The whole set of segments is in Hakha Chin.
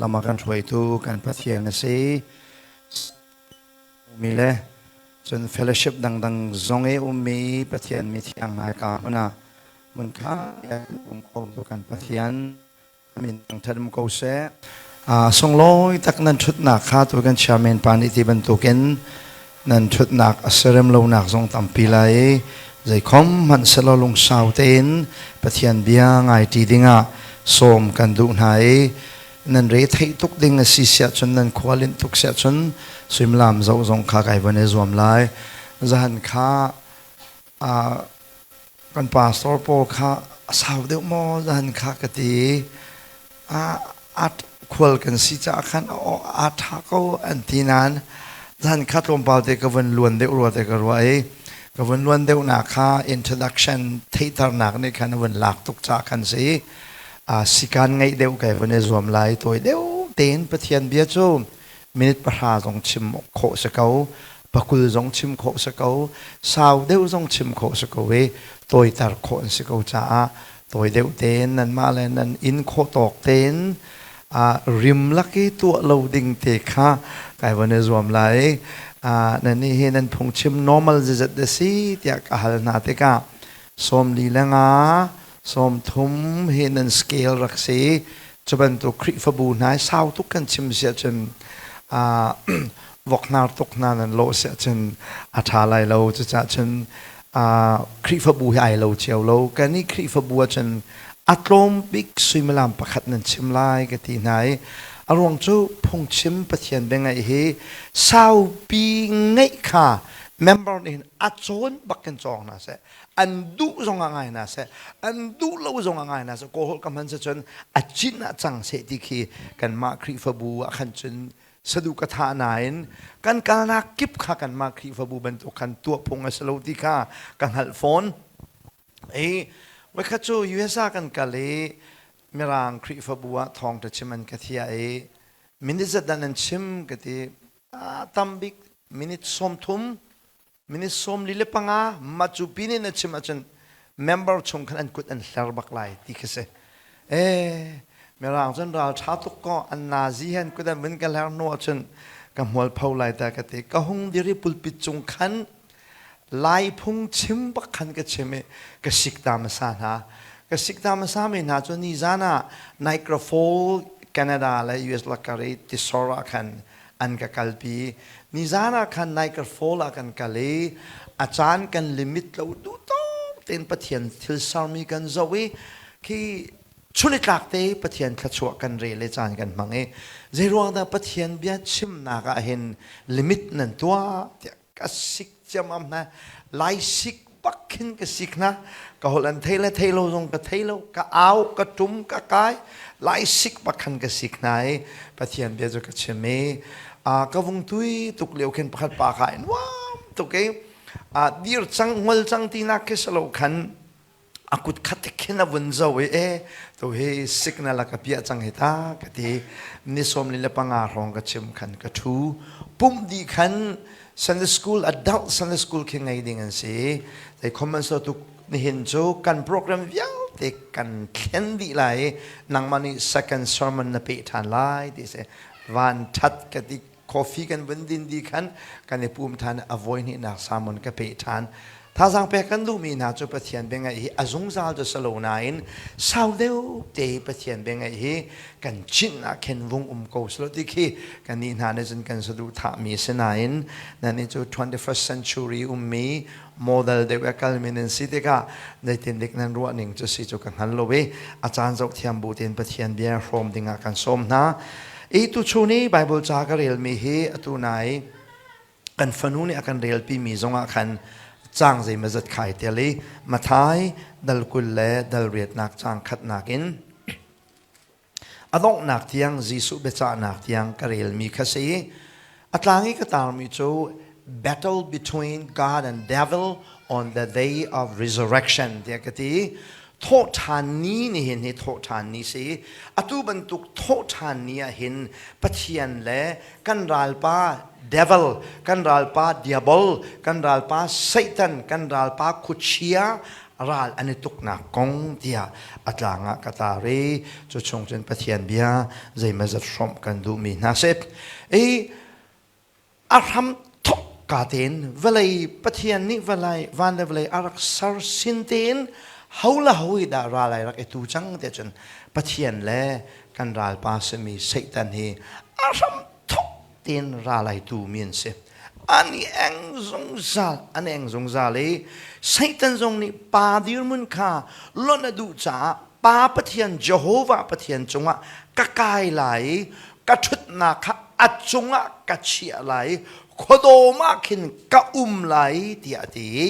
Lam a kan hruaitu kan Pathian a si. Mi le cun fellowship dangdang zong i ummi Pathian mithiang hna ka hmun ah mun kha um ko kan Pathian min thangṭhat um ko seh. Sunglawi tak nan ṭhutnak kha tu kan chairman pa nih ti bantukin nan ṭhutnak a serem lonak zong tampi lai i zeikhom hmanh selaw lungsau tein Pathian bia ngai ṭi dingah sawm kan duh hna i nan re theih tuk ding a si siah cun nan khua linh tuk siah cun suimilam zoh zong kha kai van i zuam lai. Zahan kha Kan pastor pawl kha a sau deuh maw zan kha ka ti i a khual kan si caah khan a ṭha ko an ti nain zan kha tlawmpal te ka vun luan deuh rua te ka ruah i ka vun luan deuhnak kha introduction theihternak nih khan a vun lak tuk caah khan si sikan ngeih deuh kai vun i zuam lai. Tawi deuh tein Pathian bia cu minute 10 zong chim khawh si ko, 20 zong chim khawh si ko, sau deuh zong chim khawh si ko i tawiter khawh an si ko caah tawi deuh tein nanmah le nan inn khawh tawk tein rim lak i tuah lo ding te kha kai van i zuam lai. Nan nih hi nan phungchim normal zizat da si tiah ka hal hna tikah 45, 30 hi nan scale rak si. Cu bantuk Khrihfabu hna sau tuk kan chim si ahcun voknar tuk hna nan lawh si ahcun a ṭha lai lo. Cucaah cun Khrihfabu hi ai lo cio lo. Kan i Khrihfabu ahcun a tlawm bik suimilam pakhat nan chim lai ka ti hna i a ruang cu phungchim Pathian biangaih hi saupi ngeih kha member nih hin a cawn bak kan cawng hna seh, an duh zong ah ngai hna seh, an duh lo zong ah ngai hna seh, Kawlholh ka hman si cun a cin ah cang seh ti khi kanmah Khrihfabu ah khan cun sadu ka thah nain kan kalnak kip kha kanmah Khrihfabu bantuk khan tuah phung a si lo ti kha ka hngalh fawn. I voikhat cu USA kan kal i Mirang Khrihfabu ah thawngṭha chim an ka thiah i minute zat dah nan chim ka ti. Tam bik minute 30, minute 45. Mah cu pin in a chim ahcun member chung khan an kut an hler bak lai ti khi si. Mirang cun ral ṭha tuk ko an nazi he an kut an vun ka hler hnu ahcun ka hmual pho lai ta ka ti. Ka hung dir i pulpit cung khan Lai phung chim bak khan ka chim i ka sik ta hmasa hna. Ka sik ta hmasa mi hna cu nizan ah Niagara Falls, Canada le US lakar i tisor ah khan an ka kalpi. Nizan ah khan Niagara Falls ah kan kal i a caan kan limit lo, duh tawk tein Pathian thil sermi kan zoh i khi chunitlak te Pathian thluachuah kan rel i caan kan hmang i zeiruang dah Pathian bia chimnak ah hin limit nan tuah tiah ka sik ciammam hna. Lai sik bak khin ka sik hna. Ka holh an thei le thei lo zong ka thei lo. Ka au, ka tum, ka kai, lai sik bak khan ka sik hna i Pathian bia cu ka chim i ka vung tui tuk lio khin pakhat pa kha in nuam tuk i dir cang ngol cang tinak khi salo khan a kut khat khin a vun zo i e to hi signal a ka piah cang hi ta ka ti. Ni 45 hrawng ka chim khan ka thu pumh dih khan Sunday school, adult Sunday school khi ngei ding an si. Zei comment so tu nihin cu kan program vialte kan thlen dih lai i nangmah nih second sermon na peh ṭhan lai ti si. Van ṭhat ka ti. Coffee kan vun din di khan kan i pum ṭhan. A voi hnihnak sermon ka peh ṭhan. Thazaang pek kan duhmi hna cu Pathian biangaih hi a zungzal cu si lo nain sau deuh te Pathian biangaih hi kan chinh ah khin vung um ko silo ti khi kannih hna nih cun kan saduhthahmi si nain nannih cu 21st century ummi model deuh a kalmi nan si tikah zeitindik nan ruah ning cu si cu ka hngal lo i a caan zoh thiam bu tein Pathian bia hrawm dingah kan sawm hna. I tuchun i Bible ca ka relmi hi atu nai kan fanu nih a kan relpimi zongah khan caang zeimawzat khai tel i Mathai dal 20 le dal riatnak caang khatnak in a donghnak tiang Jesuh biacahnak tiang ka relmi kha si. A tlang i ka tarmi cu "Battle between God and Devil on the day of resurrection" tiah ka ti. Thawhṭhan ni nihin hi thawhṭhan ni si. Atu bantuk thawhṭhan ni ah hin Pathian le kan ralpa devil, kan ralpa diabol, kan ralpa Satan, kan ralpa khuachia. ral an i tuknak kong tiah a tlang ah ka tar i cu chung cun Pathian bia zeimazat hrawmh kan duhmi hna si. I a hram thok ka tein vawlei Pathian nih vawlei van le vawlei a rak ser sin tein ho le ho hi dah ral ai rak i tu cang tiah cun Pathian le kan ralpa simi Satan hi a hram thok tein ral ai tu mi an si. An i eng zungzal, an eng zungzal i Satan zong nih pa dirhmun kha lonh a duh caah Pa Pathian Jehovah Pathian cungah ka kai lai i ka ṭhutnak kha a cungah ka chiah lai i khuadawm ah khin ka um lai tiah a ti i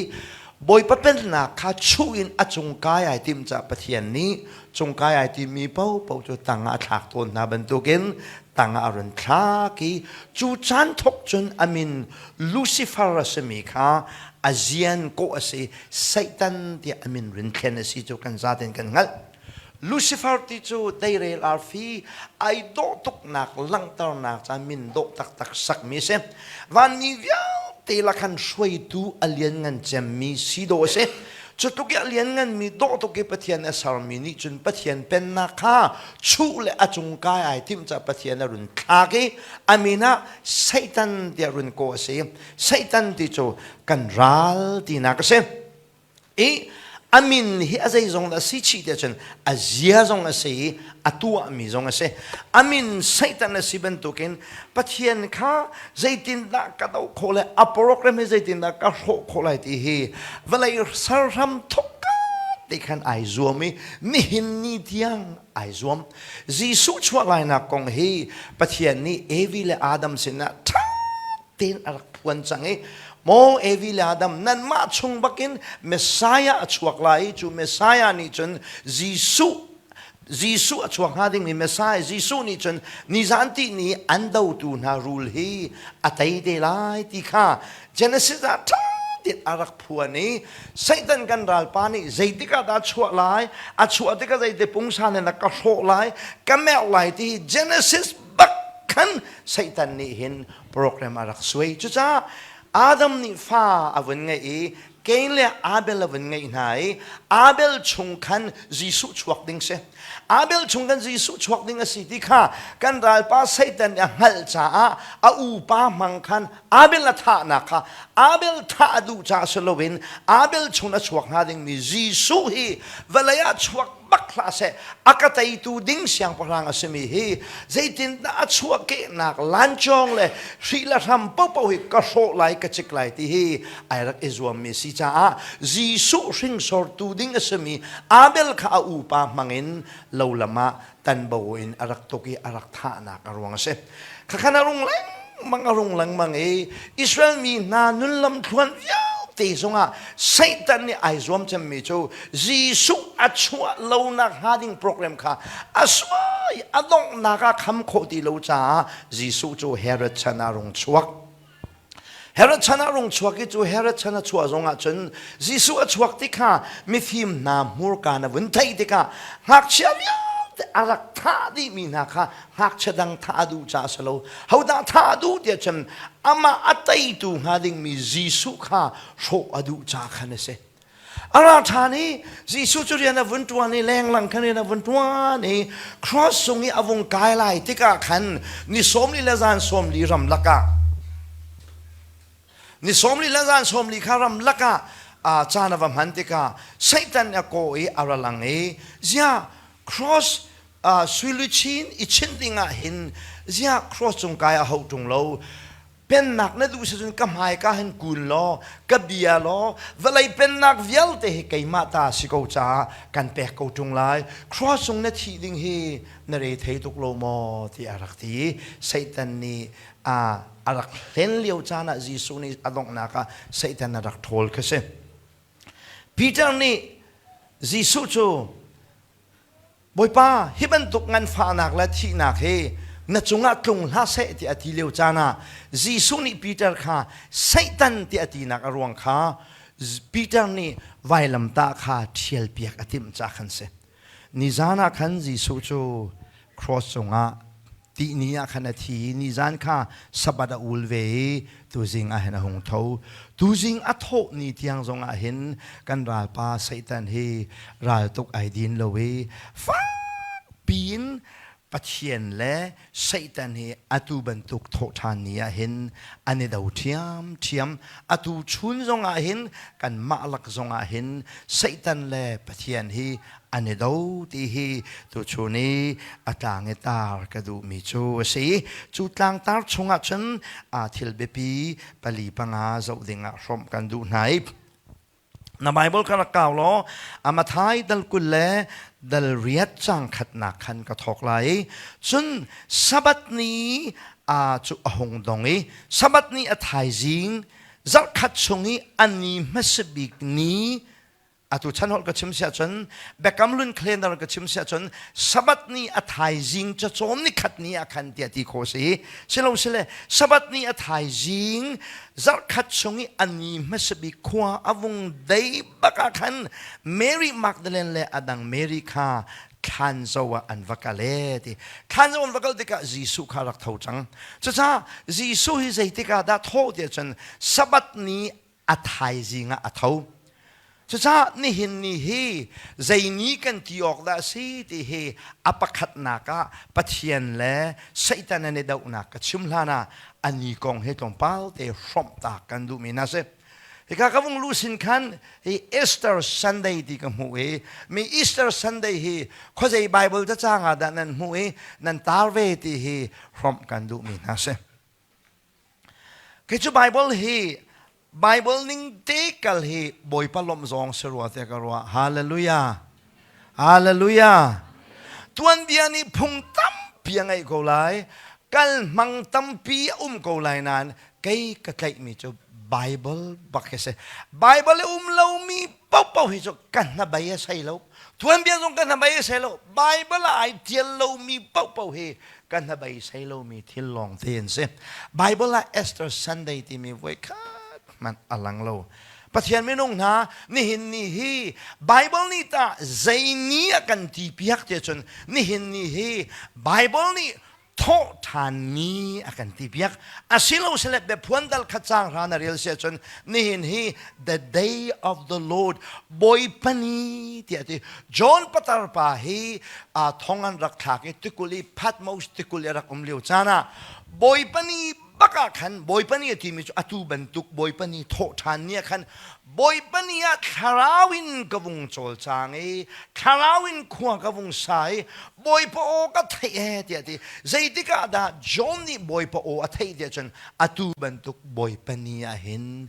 Bawipa pennak kha chuh in a cung kai ai timh caah Pathian nih cung kai ai timmi paohpaoh cu tang ah a thlak tawn hna bantukin tang ah a run thlak i cu caan thawk cun a min Lucifer a simi kha a zian kawh a si Satan tiah a min rin thlen a si cu kan zaten kan hngalh. Lucifer ti cu deirel arfi ai dawh tuknak langhternak ca min dawh taktak sakmi a si. Vanmi vialte lakhan hruaitu a lianngan cemmi si dawh a si. Cu tluk i a liannganmi dawh tuk i Pathian a sermi nih cun Pathian pennak kha chuh le a cung kai ai timh caah Pathian a run thlak i a min ah Satan tiah run kawh a si. Satan ti cu kan ral tinak a si. I a min hi a zeizong a si chih tiah cun a zia zong a si i a tuahmi zong a si. A min Satan a si bantukin Pathian kha zeitindah ka doh khawh le a program hi zeitindah ka hrawh khawh lai ti hi vawlei serhram thok te khan ai zuam i nihin ni tiang ai zuam. Jesuh chuah lainak kong hi Pathian nih Evi le Adam sinah ṭha tein a rak phuan cang i maw Evi le Adam nanmah chung bakin Messiah a chuak lai i cu Messiah nih cun Jesuh Jesuh a chuak hnga dingmi Messiah Jesuh nih cun nizan ti ni an dotu hna rul hi a tei te lai ti kha Genesis ah ṭha tein a rak phuan i Satan kan ralpa nih zeitik ah dah chuah lai a chuah tikah zeite pungsan in a ka hrawh lai ka merh lai ti hi Genesis bak khan Satan nih hin program a rak suai. Cucaah Adam nih fa a vun ngeih i Cain le Abel a vun ngeih hna i Abel chung khan Jesuh chuak ding si. Abel chung khan Jesuh chuak ding a si ti kha kan ralpa Satan nih a hngalh caah a upa hmang khan Abel a thahnak kha Abel thah a duh caah si loin Abel chung a chuak hnga dingmi Jesuh hi vawlei ah chuak bak hlah seh a ka teitu ding siangpahrang a simi hi zeitindah a chuahkehnak lancawng le hri le hram popo hi ka hrawh lai ka cik lai ti hi ai rak i zuammi si caah Jesuh hringsortu ding a simi Abel kha a upa hmangin lo lam ah tanbo in a rak tuk i a rak thahnak a ruang a si. Khakhan a rung lengmang a rung lengmang i Israel mi hna nunlam thluan vialte zongah Satan nih ai zuam cemmi cu Jesuh a chuah lonak hnga ding program kha a suai a donghnak ah kham khawh ti lo caah Jesuh cu Herod chan ah rung chuak. Herod chan ah rung chuak i cu Herod chan a chuah zongah cun Jesuh a chuak ti kha mifim hna hmurka na vun theih tikah ngakchia vialte a rak thah dihmi hna kha ngakchia dang thah a duh caah a si lo. Hodah thah a duh tiah cun amah a teitu hnga dingmi Jesuh kha hrawh a duh ca khan a si. A ra ṭhan i Jesuh cu rian a vun ṭuan i lenglang khan rian a vun ṭuan i cross cung i a vung kai lai tikah khan ni 40 le zan 40 ramlak ah ni 40 le zan 40 kha ramlak ah caan a va hman tikah Satan a kaw i a ra lang i ziah cross suiluchin i chinh dingah hin ziah cross cung kai a hauh ṭung lo Pennak na duh si cun ka hmaika hin kun law ka bia law vawlei pennak vialte hi keimah ta si ko caah kan pek ko ṭung lai. Cross cung na thih ding hi na re thei tuk lo maw tiah a rak ti. Satan nih a a rak hlen lio caan ah Jesuh nih a donghnak ah Satan a rak ṭhawl kha si. Peter nih Jesuh cu Bawipa, hi bantuk nganfahnak le thihnak hi na cungah tlung hlah seh tiah a ti lio caan ah Jesuh nih Peter kha Satan tiah a tinak a ruang kha Peter nih vailamtah kha ṭhialpiak a timh caah khan si. Nizan ah khan Jesuh cu cross cungah Tihni ah khan a thi i nizan kha Sabbath a ul ve i tuzing ah hin a hung tho. Tuzing a thawh ni tiang zong ah hin kan ralpa Satan hi raltuk ai din lo i fak piin Pathian le Satan hi atu bantuk thawhṭhan ni ah hin an i do ṭhiamṭhiam. Atu chun zong ah hin kanmah lak zong ah hin Satan le Pathian hi an i do ti hi tuchun i a tlang i tar ka duhmi cu a si. Cu tlangtar chungah cun aa thil biapi pali panga zoh dingah hrawmh kan duh hna i na Bible ka rak kau law a Mathai dal 20 le dal riat cang khatnak khan ka thawk lai i cun Sabbath ni a cu a hung dong i Sabbath ni a thaizing zarhkhat chung i a ni hmasa bik ni atu chan holh ka chim si ahcun Biakam Hlun calendar ka chim si ahcun Sabbath ni a thaizing cacawn ni khat ni ah khan tiah ti khawh si silo sile Sabbath ni a thaizing zarhkhat chung i a ni hmasa bik khua a vung dei bak ah khan Mary Magdalene le adang Mary kha thlan zo ah an va kal e ti thlan zo an va kal tikah Jesuh kha rak tho cang cucaah Jesuh hi zeitik ah dah thawh tiah cun Sabbath ni a thaizing ah a tho. Cucaah nihin ni hi zei ni kan ti awk dah a si ti hi a pakhatnak ah Pathian le Satan an i dohnak ka chim hlan ah a ni kong hi tlawmpal te hrawmh ta kan duhmi hna si. Hika ka vung luh sin khan hi Easter Sunday ti ka hmuh i mi Easter Sunday hi khuazei Bible cacang ah dah nan hmuh i nan tar ve ti hi hrawmh kan duhmi hna si. Kei cu Bible hi Bible ning te kal hi Bawipa lawmh zawng si rua tiah ka ruah. Hallelujah. Hallelujah. Tuanbia nih phung tampi a ngeih ko lai. Kal hmang tampi a um ko lai nain kei ka tlaihmi cu Bible bak hi si. Bible i um lomi paohpaoh hi cu ka hnabei a sei lo. Tuanbia zong ka hnabei a sei lo. Bible ah ai tial lomi paohpaoh hi ka hnabeisei lomi thil lawng te an si. Bible ah Esther Sunday timi voikhat hmanh a lang lo. Pathian minung hna nihin ni hi Bible nih tah zei ni a kan ti piak ti cun nihin ni hi Bible nih thawh ṭhan ni a kan ti piak. Asilo sile biaphuan dal khat cang hra na rel si ahcun nihin hi the day of the Lord Bawipa ni tiah ti John patar pa hi thong an rak thlak i tikulh i Patmos tikulh i a rak um lio caan ah Bawipa ni bak ah khan Bawipa ni a timi cu atu bantuk Bawipa ni thawh ṭhan ni ah khan Bawipa ni ah thlarau in ka vung cawlcang i thlarau in khua ka vung sa i Bawipa aw ka theih ee tiah ti zeitik ah dah John nih Bawipa aw a theih tiah cun atu bantuk Bawipa ni ah hin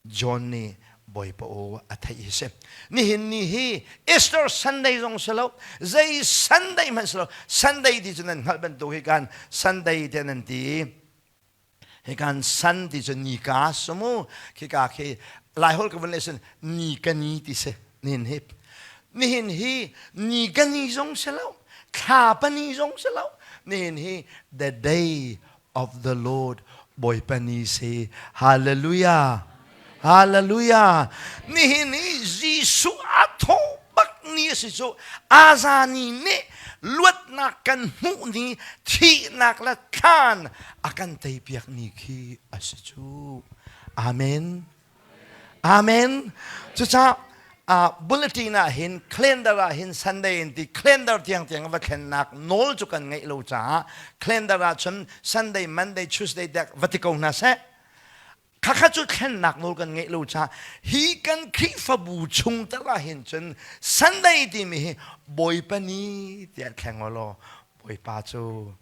John nih Bawipa aw a theih hi si. Nihin ni hi Easter Sunday zong si lo, zei Sunday hmanh si lo. Sunday ti cu nan hngalh bantuk hi kan Sunday te nan ti. Hi kan sun ti cu nika si mu. Khika khi Laiholh ka vun leh sin ni ka ni ti si. Nihin hi. Nihin hi ni ka ni zong si lo, thla pa ni zong si lo. Nihin hi the day of the Lord Bawipa ni si. Hallelujah. Hallelujah. Nihin i Jesuh a thawh bak ni a si cu azani nih luatnak kan hmuh ni thihnak le thlan a kan teipiak ni khi a si cu. Amen. Amen. Cucaah bulletin ah hin calendar ah hin Sunday in ti calendar tiang tiang va thlennak nawl cu kan ngeih lo caah calendar ah cun Sunday, Monday, Tuesday dek va ti ko hna seh. Khakha cu thlennak nawl kan ngeih lo caah hi kan Khrihfabu chung tal ah hin cun Sunday timi hi Bawipa ni tiah thleng law Bawipa cu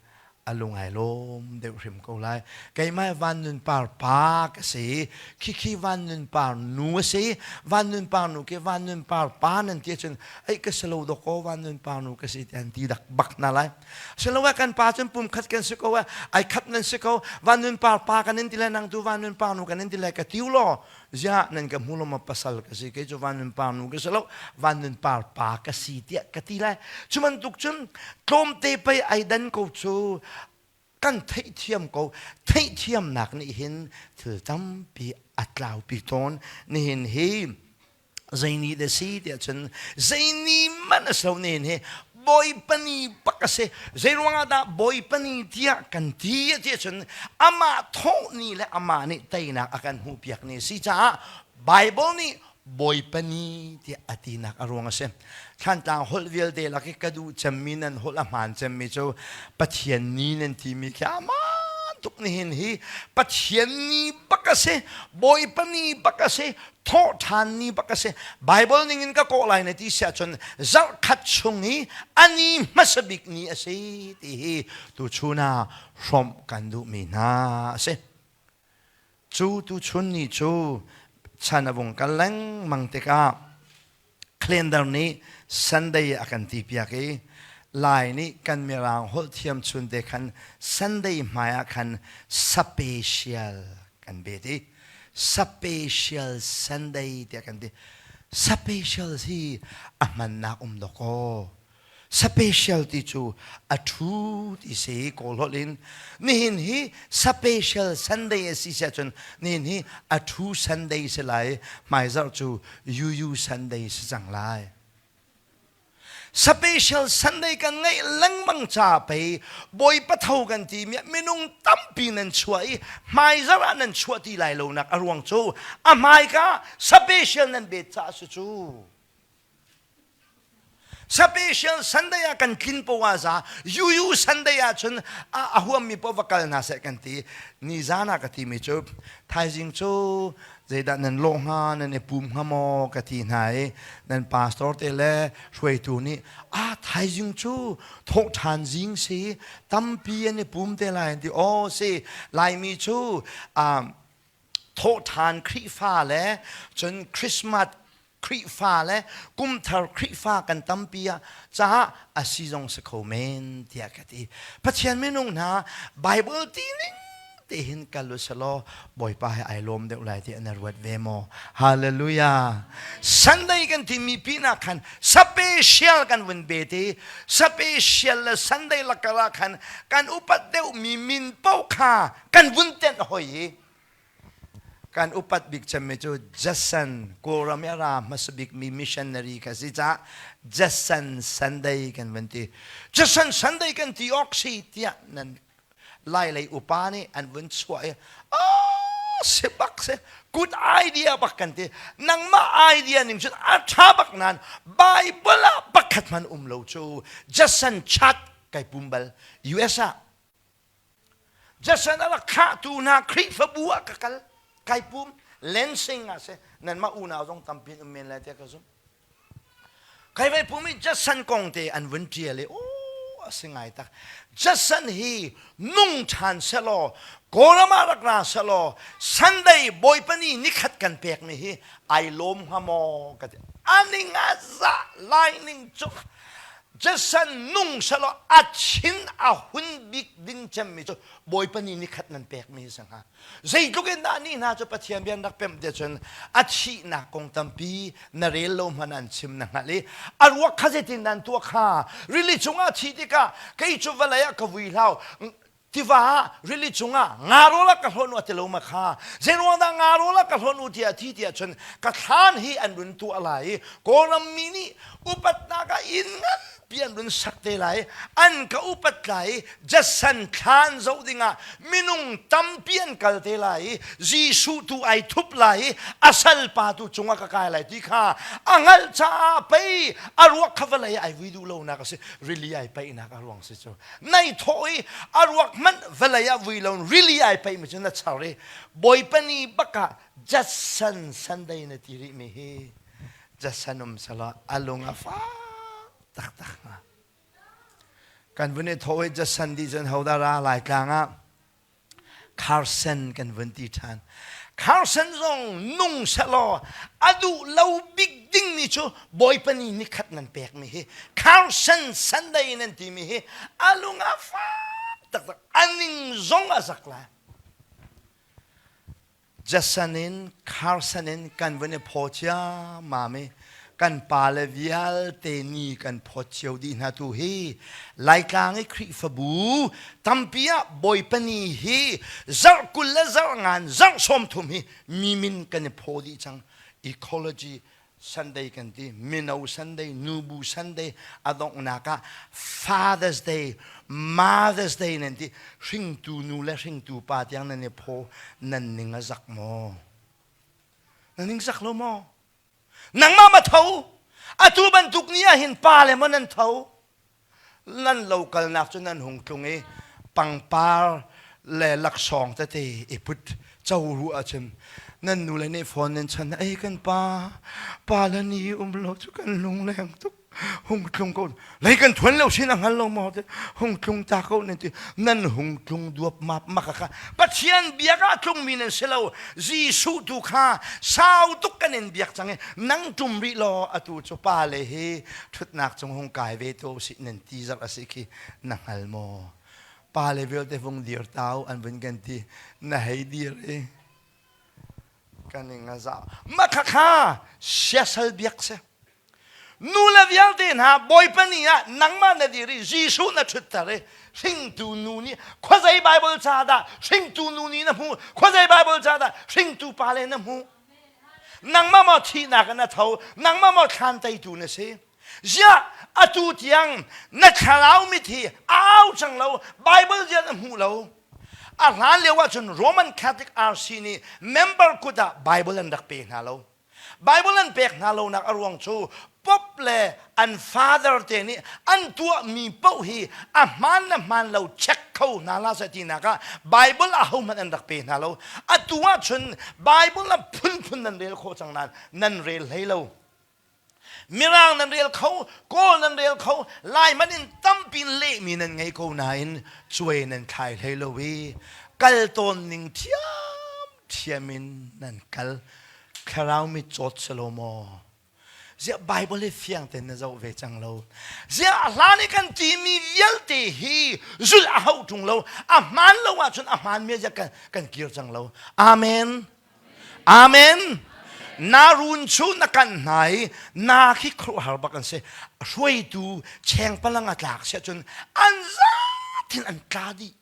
a lung ai lawm deuh hrim ko lai. Keimah van nun par pa ka si, khikhi van nun par nu a si, van nun par nu ke van nun par pa nan ti cun ei ka si lo dawkaw van nun par nu ka si ti an ti dak bak na lai. Siloah kan pa cun pum khat kan si ko ai khat nan si ko van nun par pa kan in ti lai nang tu van nun par nu kan in ti lai ka tiu law ziah nan ka hmu lo ma pasal ka si kei cu van nun par nu ka si lo van nun par pa ka si tiah ka ti lai cu bantuk cun tlawmte pei ai dan ko cu kan theihthiam ko theihthiamnak nih hin thil tampi a tlaupi tawn nihin hi zei ni da si tiah cun zei ni man a si lo nihin hi. Bawipa ni bak a si. Zeiruangah dah Bawipa ni tiah kan ti ti ahcun amah thawh ni le amah nih teinak a kan hmuhpiak ni a si caah Bible nih Bawipa ni tiah a tinak a ruang a si. Thlantlang holh vialte lak i ka duh cemmi nan holh a hmaan cemmi cu Pathian ni nan timi khi amaan tuk nihin hi Pathian ni bak a si, Bawipa ni bak a si, thawhṭhan ni bak a si. Bible ningin ka kawh lai na ti si ahcun zarhkhat chung i a ni hmasa bik ni a si ti hi tuchun ah hrawmh kan duhmi hna a si. Cu tuchun ni cu chan a vung kal lengmang tikah calendar nih Sunday a kan ti piak i Lai nih kan Mirang holh thiam chun te khan Sunday hmai ah khan special kan bet i special Sunday tiah kan ti. Special hi a hmannak um dawk aw. Special ti cu a ṭhu ti si Kawl holh in. Nihin hi special Sunday a si siah cun nihin hi a ṭhu Sunday si lai, hmaizarh cu UU Sunday si cang lai. Special Sunday kan ngeih lengmang ca pei Bawipa tho kan ti mi minung tampi nan chuah i hmaizarh ah nan chuah ti lai lo nak a ruang cu a hmaika special nan bet ca a si cu. Special Sunday ah kan tlin poah za UU Sunday ah cun a huammi poah va kal hna seh kan ti. Nizan ah ka timi cu thaizing cu zeidah nan lawh hnga nan i pum hnga maw ka ti hna i nan pastor te le hruaitu nih ah thaizing cu thawhṭhan zing si tampi an i pum te lai an ti. Aw si Laimi cu thawhṭhan Khrihfa le cun Christmas Khrihfa le kumthar Khrihfa kan tampi ah caah a si zong si kho men tiah ka ti. Pathian minung hna Bible ti ning te hin kal u selaw Bawipa he ai lawm deuh lai tiah na ruat ve maw? Hallelujah. Sunday kan timi pinah khan special kan vun be ti special le Sunday lakar ah khan kan upat deuh mi min paoh kha kan vun tenh hoi i Kan upat bik cemmi cu Jason Kawlram i a ra hmasa bikmi missionary kha si caah Jason Sunday kan van ti. Jason Sunday kan ti awk si tiah nan Lai lei upa nih an vun chuah i oh, si bak si good idea bak kan ti nangmah idea ning cun a ṭha bak nain Bible ah pakhat hmanh um lo cu Jason chat kai pum bal US ah Jason a rak thlahtu hna Khrihfabu ah ka kal kai pum Lansing ah si nanmah unau zong tampi in um men lai tiah ka zumh. Kai vai pum i Jason kong te an vun ṭial i aw a si ngai tak. Jason hi nung ṭhan selaw Kawlram ah rak ra selaw Sunday Bawipa ni nikhat kan pekmi hi ai lawm hnga maw ka ti. Aning a zah lai ning cu Jason nung selaw a chin a hun bik ding cemmi cu Bawipa nih nikhat nan pekmi si hnga. Zeitluk in dah ni hna cu Pathian bia an rak pemh tiah cun a thihnak kong tampi na rel lo hmanh an chim na hngalh i a ruak kha zeitin dah an tuah kha rili cungah a thih tikah kei cu vawlei ah ka vui hlau tiva ah rili cungah ngarawl ah ka hlawn u a ti lo ma kha zeiruang dah ngarawl ah ka hlawn u tiah thi tiah cun ka thlan hi an run tuah lai i Kawlram mi nih upatnak ah inn nganpi an run sak te lai an ka upat lai i Jason thlan zoh dingah minung tampi an kal te lai i Jesuh tu ai thup lai i a salpa tu cungah ka kai lai ti kha a hngalh caah pei a ruak kha vawlei ai vui duh lonak a si rili ai paihnak a ruang si cu Nai thawh i a ruak hmanh vawlei ah vui lo rili ai paih mi cu na char i Bawipa ni bak ah Judson Sunday na ti rih mi hi Judson um selaw a lung a fak taktak hnga. Kan vun i thawh i Judson dih cun hodah ra Laitlang ah Carson kan vun ti ṭhan. Carson zong nung sehlaw a duh lo bik dingmi cu Bawipa nih nikhat nan pekmi hi Carson Sunday nan timi hi a lung a fak taktak a ning zong a zak lai. Jason in Carson in kan vun i phaw ciammam i kan pale vialte ni kan phawt cio dih hna tu hi Laitlang i Khrihfabu tampi ah Bawipa ni hi zarh 20 le zarh ngan zarh 30 hi mi min kan i phaw dih cang ecology. Sunday kan ti, mino Sunday, nubu Sunday, a donghnak ah Father's Day, Mother's Day nan ti. Hringtu nu le hringtu pa tiang nan i phaw, nan ning a zak maw? Na ning zak lo maw? Nangmah ma tho? Atu bantuk ni ah hin pa le maw nan tho? Nan lo kalnak cu nan hung tlung i pangpar le laksawng tete i put co ru ahcun nan nu le nih phone nan chan ei kan pa pa le ni um lo cu kan lungleng tuk hung tlung ko lei kan thuan lo sin a hngal lo maw te hung tlung ta ko nan ti nan hung tlung duap map maka kha Pathian biak ah tlungmi nan si lo Jesuh tu kha sau tuk kan in biak cang i nang ṭum rih law atu cu pa le hi ṭhutnak cung hung kai ve to usih nan ti zarh a si khi na hngal maw? Pa le vialte vung dir tau an vun kan ti na hei dir i kan ing a za ma kha kha siasal biak si Nu le vialte hna Bawipa ni ah nangmah na dir i Jesuh na ṭhutter i hringtu nu nih khuazei Baibal ca dah hringtu nu nih na hmuh khuazei Baibal ca dah hringtu pa le na hmuh nangmah maw thihnak in a tho nangmah maw thlan teitu na si ziah atu tiang na thlarau mit hi au cang lo Baibal ziah na hmuh lo a hlan lio ahcun Roman Catholic RC nih member kut ah Bible an rak pe hna lo Bible an pek hna lonak a ruang cu Pope le an father te nih an tuahmi paoh hi a hmaan le hmaan lo check kho hna hlah seh tinak ah Bible ahohmanh an rak pe hna lo. Atu ahcun Bible a phunphun nan rel khawh cang nain nan rel hlei lo. Mirang nan rel kho, Kawl nan rel kho, Laiman in tampi in lehmi nan ngei ko nain cuai nan thlai hlei lo i kal tawn ning thiamthiam in nan kal. Thlarau mit cawt si lo maw? Ziah Bible hi fiang tein na zoh ve cang lo. Ziah a hlan i kan timi vialte hi zulh a hauh ṭung lo. A hmaan lo ahcun a hmaan mi ziah kan, kan kir cang lo. Amen. Amen. Na run chu na kan hna i na khi khuaruahhar bak an si. Hruaitu chengpalang a tlak siah cun an zatin an tla dih.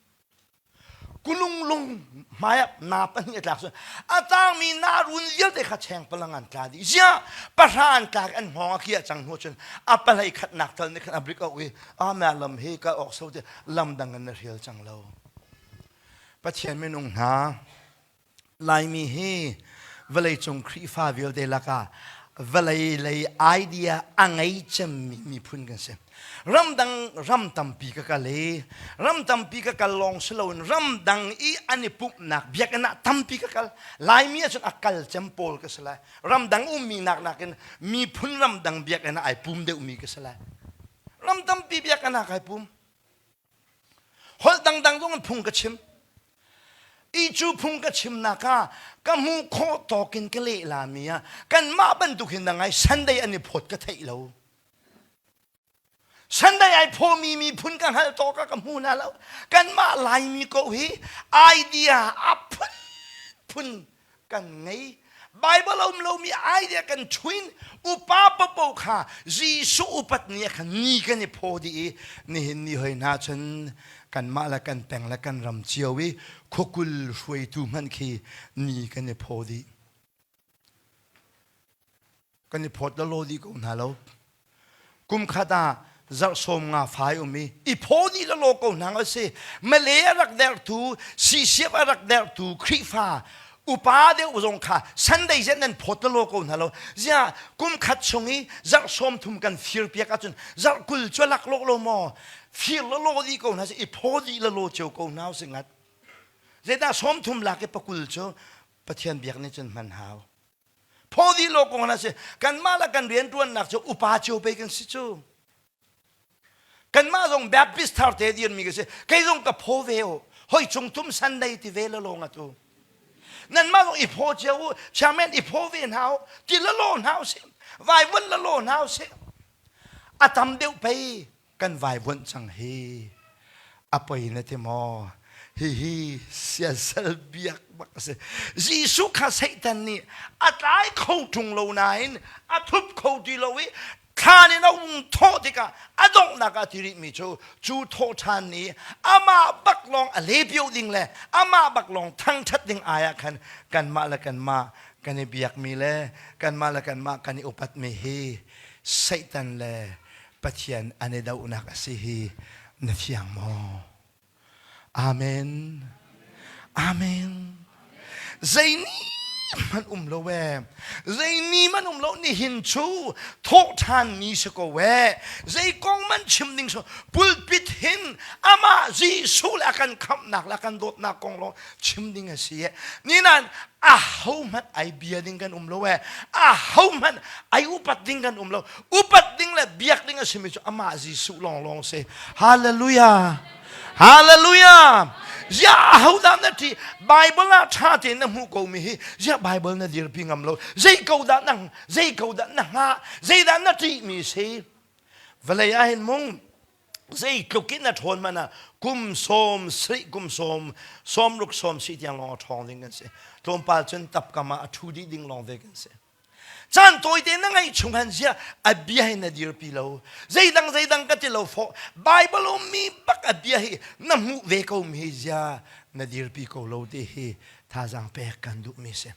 Kulunglung hmaiah na pahnih a tlak cu a tangmi na run vialte kha cheng palang an tla dih ziah pahra an tlak an hngawng a kiah cang hnu cun a pahlei khatnak tal nih khan a brik au i a ma lam hi ka awk so ti lam dang in na hrial cang lo Pathian minung hna Laimi hi vawleicung Khrihfa vialte lakah vawlei lei idea a ngei cemmi miphun kan si. Ramdang ram tampi ka kal i ram tampi ka kal lawng si loin ramdang i an i pumhnak biakinn ah tampi ka kal. Laimi ahcun a kal cem pawl ka si lai. Ramdang ummi nak nakin miphun ramdang biakinn ah ai pum deuhmi ka si lai. Ram tampi biakinn ah kai pum. Holh dangdang zong in phung ka chim. I cu phung ka chimnak ah ka hmuh khawh tawk in ka leh lami ah kanmah bantuk hin na ngai Sunday an i phawt ka theih lo. Sunday ai phawmi miphun ka hngalh tawk ah ka hmu hna lo. Kanmah Laimi ko hi idea a phunphun kan ngei Bible a um lomi idea kan chuin upa popo kha Jesuh upat ni ah khan ni kan i phaw dih i nihin ni hoi hna cun kanmah le kan peng le kan ram cio i khuakul hruaitu hmanh khi ni kan i phaw dih kan i phawt lawlaw dih ko hna lo kum khat ah zarh sawm nga fai um i i phaw dih lawlaw ko hna a si Malay a rak derhtu CCF a rak derhtu Khrihfa upa deuh zong kha Sunday zet nan phawt lawlaw ko hna lo ziah kum khat chung i zarh sawm thum kan fir piak ahcun zarh 20 cu lak lawk lo maw fir lawlaw dih ko hna si i phaw dih lawlaw cio ko hna si ngat zeidah sawm thum lak i pakul cu Pathian biak nih cun hman hau Phaw dih lo kong na si. Kanmah le kan rianṭuannak cu upa cio pei kan si cu. Kanmah zong Baptist thar te dirmi ka si. Kei zong ka phaw ve o. Hoi cung tum Sunday ti ve la lawng atu. Nanmah zong i phaw cio u. Chairman i phaw ve hna u. Ti la law hna u si. Vaivuan la law hna u si. A tam deuh pei kan vaivuanh cang hi a poi na ti maw hihi siasal biak bak a si Jesuh kha Satan nih a tlai kho ṭung lo nain a thup kho ti lo i Thlan in a um thawh tikah a donghnak ah ti rihmi cu cu thawhṭhan ni amah bak lawng a lepio ding le amah bak lawng thangṭhat ding ai ah khan kanmah le kanmah kan i biakmi le kanmah le kanmah kan i upatmi hi Satan le Pathian an i dohnak a si hi na fiang maw? Amen. Amen. Zei ni hmanh um lo ee. Zei ni hmanh um lo nihin cu thawhṭhan ni si ko ee. Zei kong man chim ding so pulpit hin amah Jesuh le a kan khamhnak le a kan dawtnak kong lawng chim ding a si ee. Ninan a ho hmanh ai bia ding kan um lo ee. A ho hmanh ai upat ding kan um lo. Upat ding le biak ding a simi cu amah Jesuh lawnglawng si. Hallelujah. Hallelujah! Ziah ahodah na ṭih? Bible ah ṭha tein na hmuh ko mi hi ziah Bible na dirpi ngam lo? Zei ko dah na zei ko dah na hngah? Zeidah na ṭih mi si? Vawlei ah hin mung zeitluk in na ṭhawn hmanh ah kum sawm sarih kum sawm sawm ruk sawm si tiang lawng a ṭhawng ding kan si. Tlawmpal cun tapkam ah a ṭhu dih ding lawng ve kan si. Caan tawite na ngaih chung han zia a bia hi na dirpi lo. Zeidang zeidang ka ti lo fawh. Bible ummi bak a bia hi na hmuh ve ko mi hi zia na dirpi ko lo ti hi thazaang pek kan duh mi si.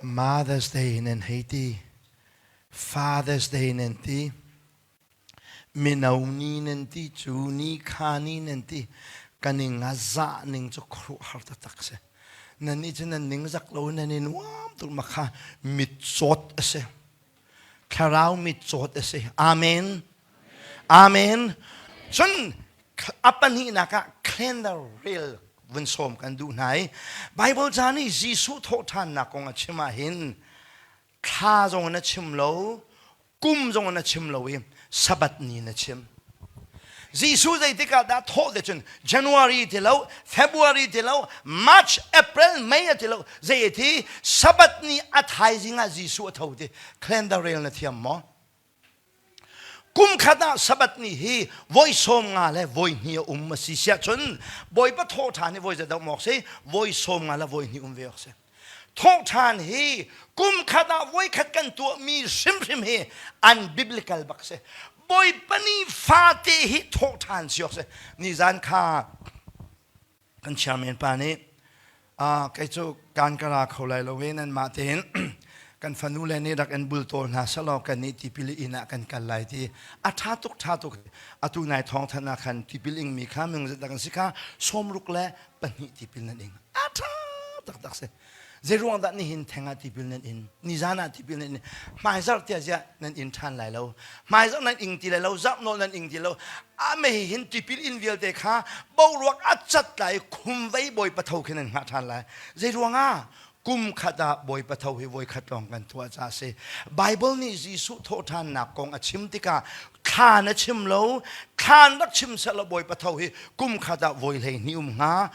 Mother's Day nan hei ti. Father's Day nan ti. Mino ni nan ti cu ni kha ni nan ti ka ning a zah ning cu khuaruahhar taktak si. Nan nih cu nan ning zak lo nan i nuam tuk ma kha mitcawt a si. Thlarau mitcawt a si. Amen. Amen. Cun a pahnihnak ah calendar rel vun sawm kan duh hna i Bible ca nih Jesuh thawhṭhannak kong a chim ah hin thla zong in a chim lo kum zong in a chim lo i sabbath ni in a chim. Jesuh zeitik ah dah thawh te cun January ti lo, February ti lo, March, April, May a ti lo, zei ti Sabbath ni a thaizing ah Jesuh a tho ti calendar rel na thiam maw? Kum khat ah Sabbath ni hi voi sawm nga le voi hnih a um a si siah cun Bawipa thawh ṭhan hi voi zedah um awk si? Voi sawm nga le voi hnih um ve awk si. Thawhṭhan hi kum khat ah voikhat kan tuahmi hrimhrim hi an biblical bak si. Bawipa ni fate hi thawhṭhan si awk si. Nizan kha kan chairman pa nih kei cu kan ka ra kho lai lo ve nan mah tein kan fanu le nih rak in bultawl hna selaw kan nih tipil inn ah kan kal lai ti a ṭha tuk ṭha tuk atu nai thawng than ah khan tipil ingmi kha minung zetak an si kha sawmruk le pahnih tipil nan ing a ṭha taktak si zeiruang dah nihin theng ah tipil nan in nizan ah tipil nan in hmaizarh tiah ziah nan in ṭhan lai lo hmaizarh nan ing ti lai lo zarh nawl nan ing ti lo a mei hin tipil in vialte kha boruak a cat lai khumvei bawipa tho khi nan hngah ṭhan lai zeiruang ah kum khat ah bawipa tho hi voi khat lawng kan tuah ca si Bible nih Jesuh thawhṭhannak kong a chim tikah thlan a chim lo thlan rak chim sehlaw bawipa tho hi kum khat ah voi 12 um hnga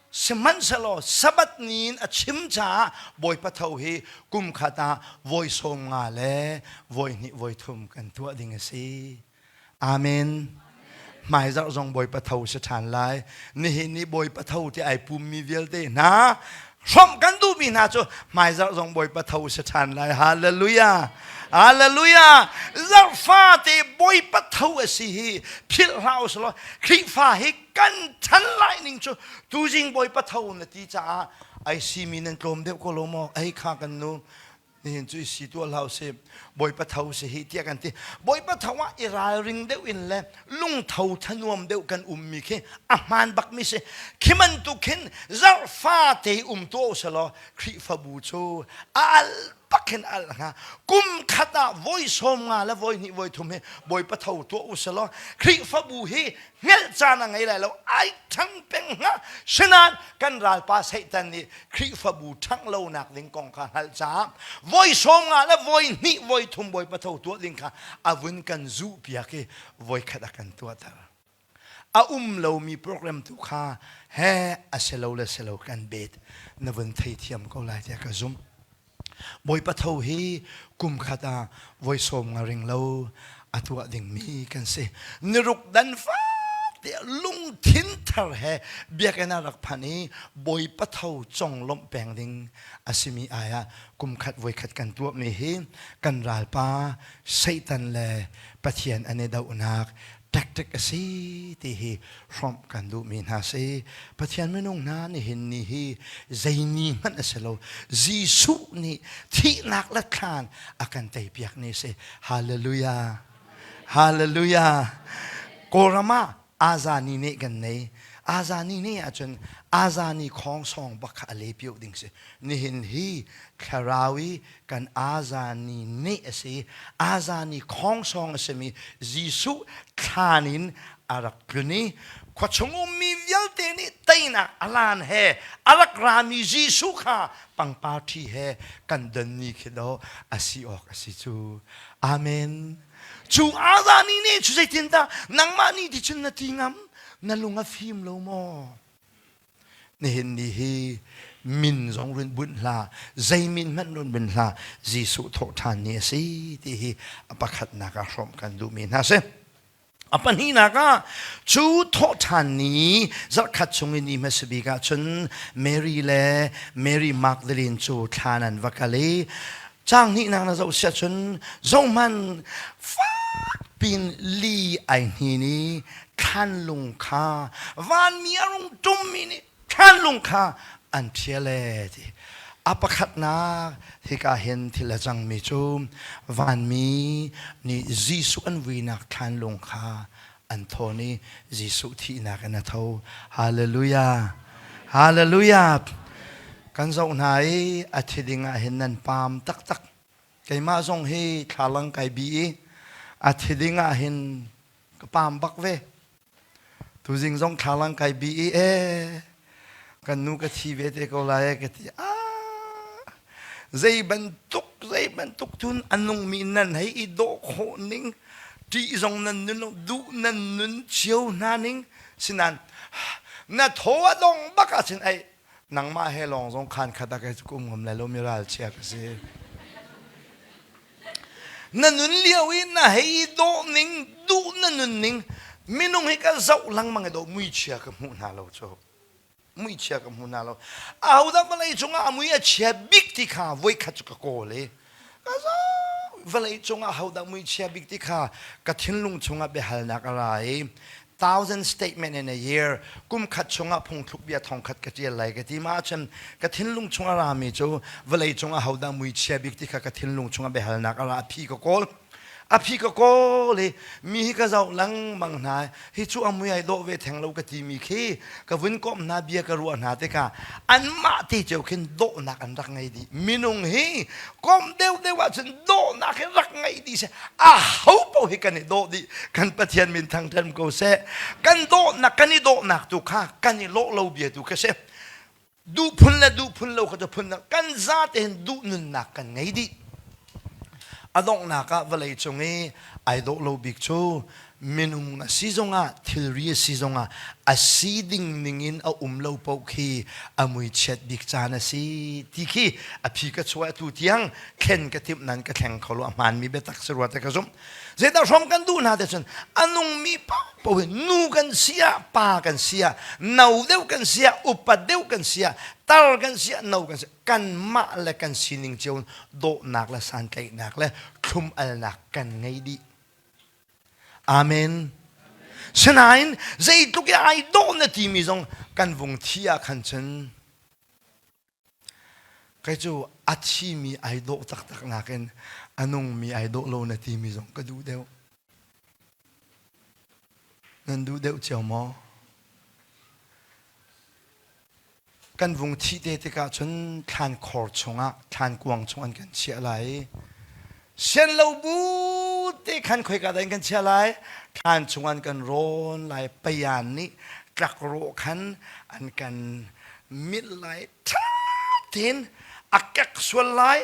sihmanhsehlaw sabbath ni in a chim caah bawipa tho hi kum khat ah voi sawm nga le voi hnih voi thum kan tuah ding a si Amen. Hmaizarh zong Bawipa tho si ṭhan lai. Nihin ni Bawipa tho ti ai pummi vialte hna hrawmh kan duhmi hna cu hmaizarh zong Bawipa tho si ṭhan lai. Hallelujah. Hallelujah. Zarhfate Bawipa tho a si hi philh hlah u selaw Khrihfa hi kan ṭhan lai ning cu tuzing Bawipa tho na ti caah ai simi nan tlawm deuh ko lo maw? Ei kha kan nu nihin cu i si tuah hlah usih bawipa tho si hi tiah kan ti bawipa tho ah i ralring deuh in le lungtho thanuam deuh kan ummi khi a hmaan bakmi si khi bantuk khin zarhfa te um tuah uselaw Khrihfabu cu a al bak hin al hnga kum khat ah voi sawm nga le voi hnih voi thum hi bawipa tho tuah uselaw Khrihfabu hi hngelh caan a ngei lai lo ai ṭhang peng hnga sinain kan ralpa Satan nih Khrihfabu ṭhangh lonak ding kong kha hngalh caah voi sawm nga le voi hnih voi thum voi patho tuah ding kha a vun kan zuh piak i voi khat a kan tuahter a um lomi program tu kha he a si lo le si lo kan bet na vun theithiam ko lai tiah ka zumh Bawipa tho hi kum khat ah voi sawm nga ring lo a tuah dingmi kan si. Niruk dan fak. te lungthin thar he biakinn ah rak phan i Bawipa tho conglawmh peng ding a simi ai ah kumkhat voikhat kan tuahmi hi kan ralpa Satan le Pathian an i dohnak tactic a si ti hi hrawmh kan duhmi hna si. Pathian minung hna nihin ni hi zei ni hmanh a si lo. Jesuh nih thihnak le thlan a kan teipiak ni si. Hallelujah. Hallelujah. Kawlram ah Azani nih kan nei. Azani nih ahcun Azani khawng sawng bak kha a le pio ding si. Nihin hi thlarau i kan Azani nih a si. Azani khawng sawng a simi Jesuh thlan in a rak tlun i khuachung ummi vialte nih teinak alan he a rak rami Jesuh kha pangpar ṭhi he kan don ni khi do a si awk a si cu. Amen. Cu Azani nih cu zeitindah nangmah nih ti cun na ti ngam? Na lung a fim lo maw? Nihin ni hi min zong run bunh hlah, zei min hmanh run bunh hlah, Jesuh thawhṭhan ni a si ti hi a pakhatnak ah hrawmh kan duhmi hna si. A pahnihnak ah cu thawhṭhan ni zarhkhat chung i ni hmasa bik ah cun Mary le Mary Magdalene cu thlan an va kal i caang hnihnak na zoh siah cun zohhmanh fak pin li ai hnin i thlanlung kha vanmi a rung ṭummi nih thlanlung kha an ṭhial ee ti. A pakhatnak hika hin thil a cangmi cu vanmi nih Jesuh an vuinak thlanlung kha an thawn i Jesuh thihnak in a tho. Hallelujah! Hallelujah! Kan zoh hna i a thi ding ah hin nan paam taktak. Keimah zong hi thlalang kai bi i a thi ding ah hin ka paam bak ve. Tuzing zong thlalang kai bi i ee kan nu ka thi ve te ko lai e ka ti. Ah zei bantuk zei bantuk cun a nungmi nan hei i dawh khawh ning ṭih zong nan nun lo duh nan nun cio hna ning sinan na thaw a dong bak ahcun ei nangmah he lawng zong khan khat ah kei cu ka um ngam lai lo mi ralchia ka si. Na nun lio i na hei dawh ning, duh na nun ning, minung hi ka zoh lengmang i dawh muichia ka hmuh hna lo cu. Muichia ka hmu hna lo. Ahodah vawlei cungah a mui a chia bik ti kha voikhat cu ka kawl i ka zoh vawlei cungah ahodah muichia bik ti kha ka thinlung chungah biahalnak a ra i thousand statement in a year kum khat chungah phungthluk bia thong khat ka tial lai ka ti ma ahcun ka thinlung chung a rami cu vawlei cung ahodah muichia bik ti kha ka thinlung chungah biahalnak a ra a phi ka kawl a phi ka kawl i mi hi ka zoh lengmang hna hi cu a mui ai dawh ve theng lo ka timi khi ka vun komh hna bia ka ruah hna tikah anmah te cio khin dawhnak an rak ngei dih minung hi komh deuhdeuh ahcun dawhnak hi rak ngei dih seh a ho paoh hi kan i dawh dih kan Pathian min thangṭhat ko seh kan dawhnak kan i dawhnak tu kha kan i lawh lo bia tu kha si duh phun le duh phun lo kha cu phun kan za tein duh nunnak kan ngei dih a donghnak ah vawlei cung i ai dawh lo bik cu minung a si zongah thilri a si zongah a si ding ningin a um lo paoh khi a muichiat bik caan a si ti khi a phi ka chuah tu tiang thlen ka timh nan ka thleng kho lo a hmaanmi biatak si rua te ka zumh zeidah hrom kan duh hna te cun a nungmi paoh hi nu kan si ah pa kan si ah no deuh kan si ah upa deuh kan si ah tar kan si ah no kan si kanmah le kan sining cio dawhnak le santlaihnak le thlum alnak kan ngei dih Amen. Sinain zeitluk i ai dawh na timi zong kan vung thi ah khan cun kei cu a thimi ai dawh taktak nakin a nungmi ai dawh lo na timi zong ka duh deuh. Nan duh deuh cio maw? Kan vung thih te tikah cun thlankhor chungah thlankuang chung an kan chiah lai i sian lo bu te khan khoika dah in kan chiah lai thlan chung an kan rawn lai payan nih tlakrawh khan an kan milh lai ṭha tein a kek sual lai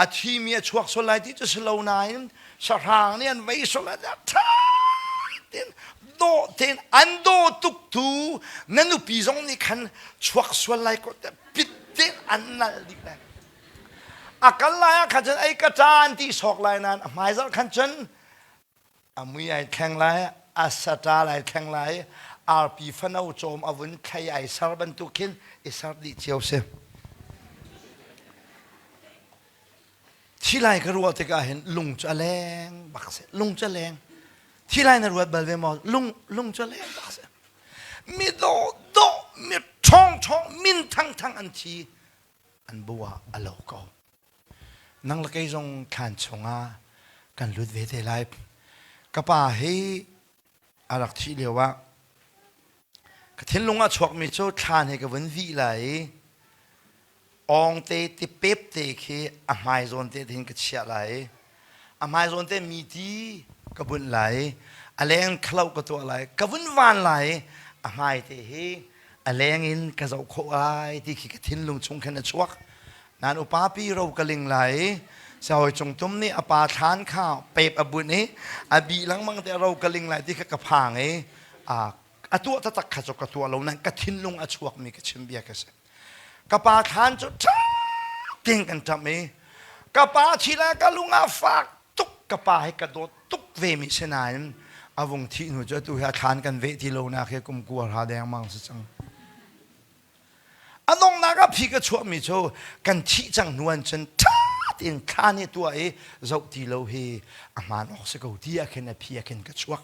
a thimi a chuak sual lai ti cu si lo nain sahrang nih an vei sual lai ṭha tein dawh tein an daw tuk tu na nupi zong nih khan chuak sual lai ko te pit tein an nal dih lai a kal lai ah khan cun ei ka ṭa an ti sawk lai nain a hmaizarh khan cun a mui ai thleng lai. A saṭa lai thleng lai arpi fano cawm a vun thlei ai ser bantuk khin i ser dih cio si. Thi lai ka ruah tikah hin lung cu a leng bak si. Lung cu a leng. Thi lai na ruat bal ve maw? Lung lung cu a leng bak si. Mi dawh dawh, mi ṭhawng ṭhawng, min thang thang an thi. An bu ah a lo ko. Nang le kei zong thlan chungah kan lut ve te lai. Ka pa hi a rak thih lio ah ka thinlung ah chuakmi cu thlan he ka vun vih lai i awngte tipep te khi a hmai zawn te hin ka chiah lai i a hmai zawn te mi ti ka bunh lai i a leng khalo ka tuah lai ka vun van lai i a hmai te hi a leng in ka zoh khawh lai ti khi ka thinlung chung khin a chuak. Nan upa pi ro ka ling lai i Sahawi Cung Tum nih a pa thlan kha pep a bunh i a bih lengmang te ro ka ling lai ti kha ka phang i a tuah taktak kha cu ka tuah lo nain ka thinlung a chuakmi ka chim bia ka si. Ka pa thlan cu ṭha tein kan ṭamh i ka pa thi lai ka lung a fak tuk ka pa hi ka dawt tuk ve mi si nain a vung thih hnu cu atu hi a thlan kan veh ti lo nak hi kum kua hra dengmang si cang. A donghnak ah phi ka chuahmi cu kan thih cang hnu an cun ṭha tein thlan hi tuah i zoh ti lo hi a hmaan awk si ko ti ah khin a phi ah khin ka chuak.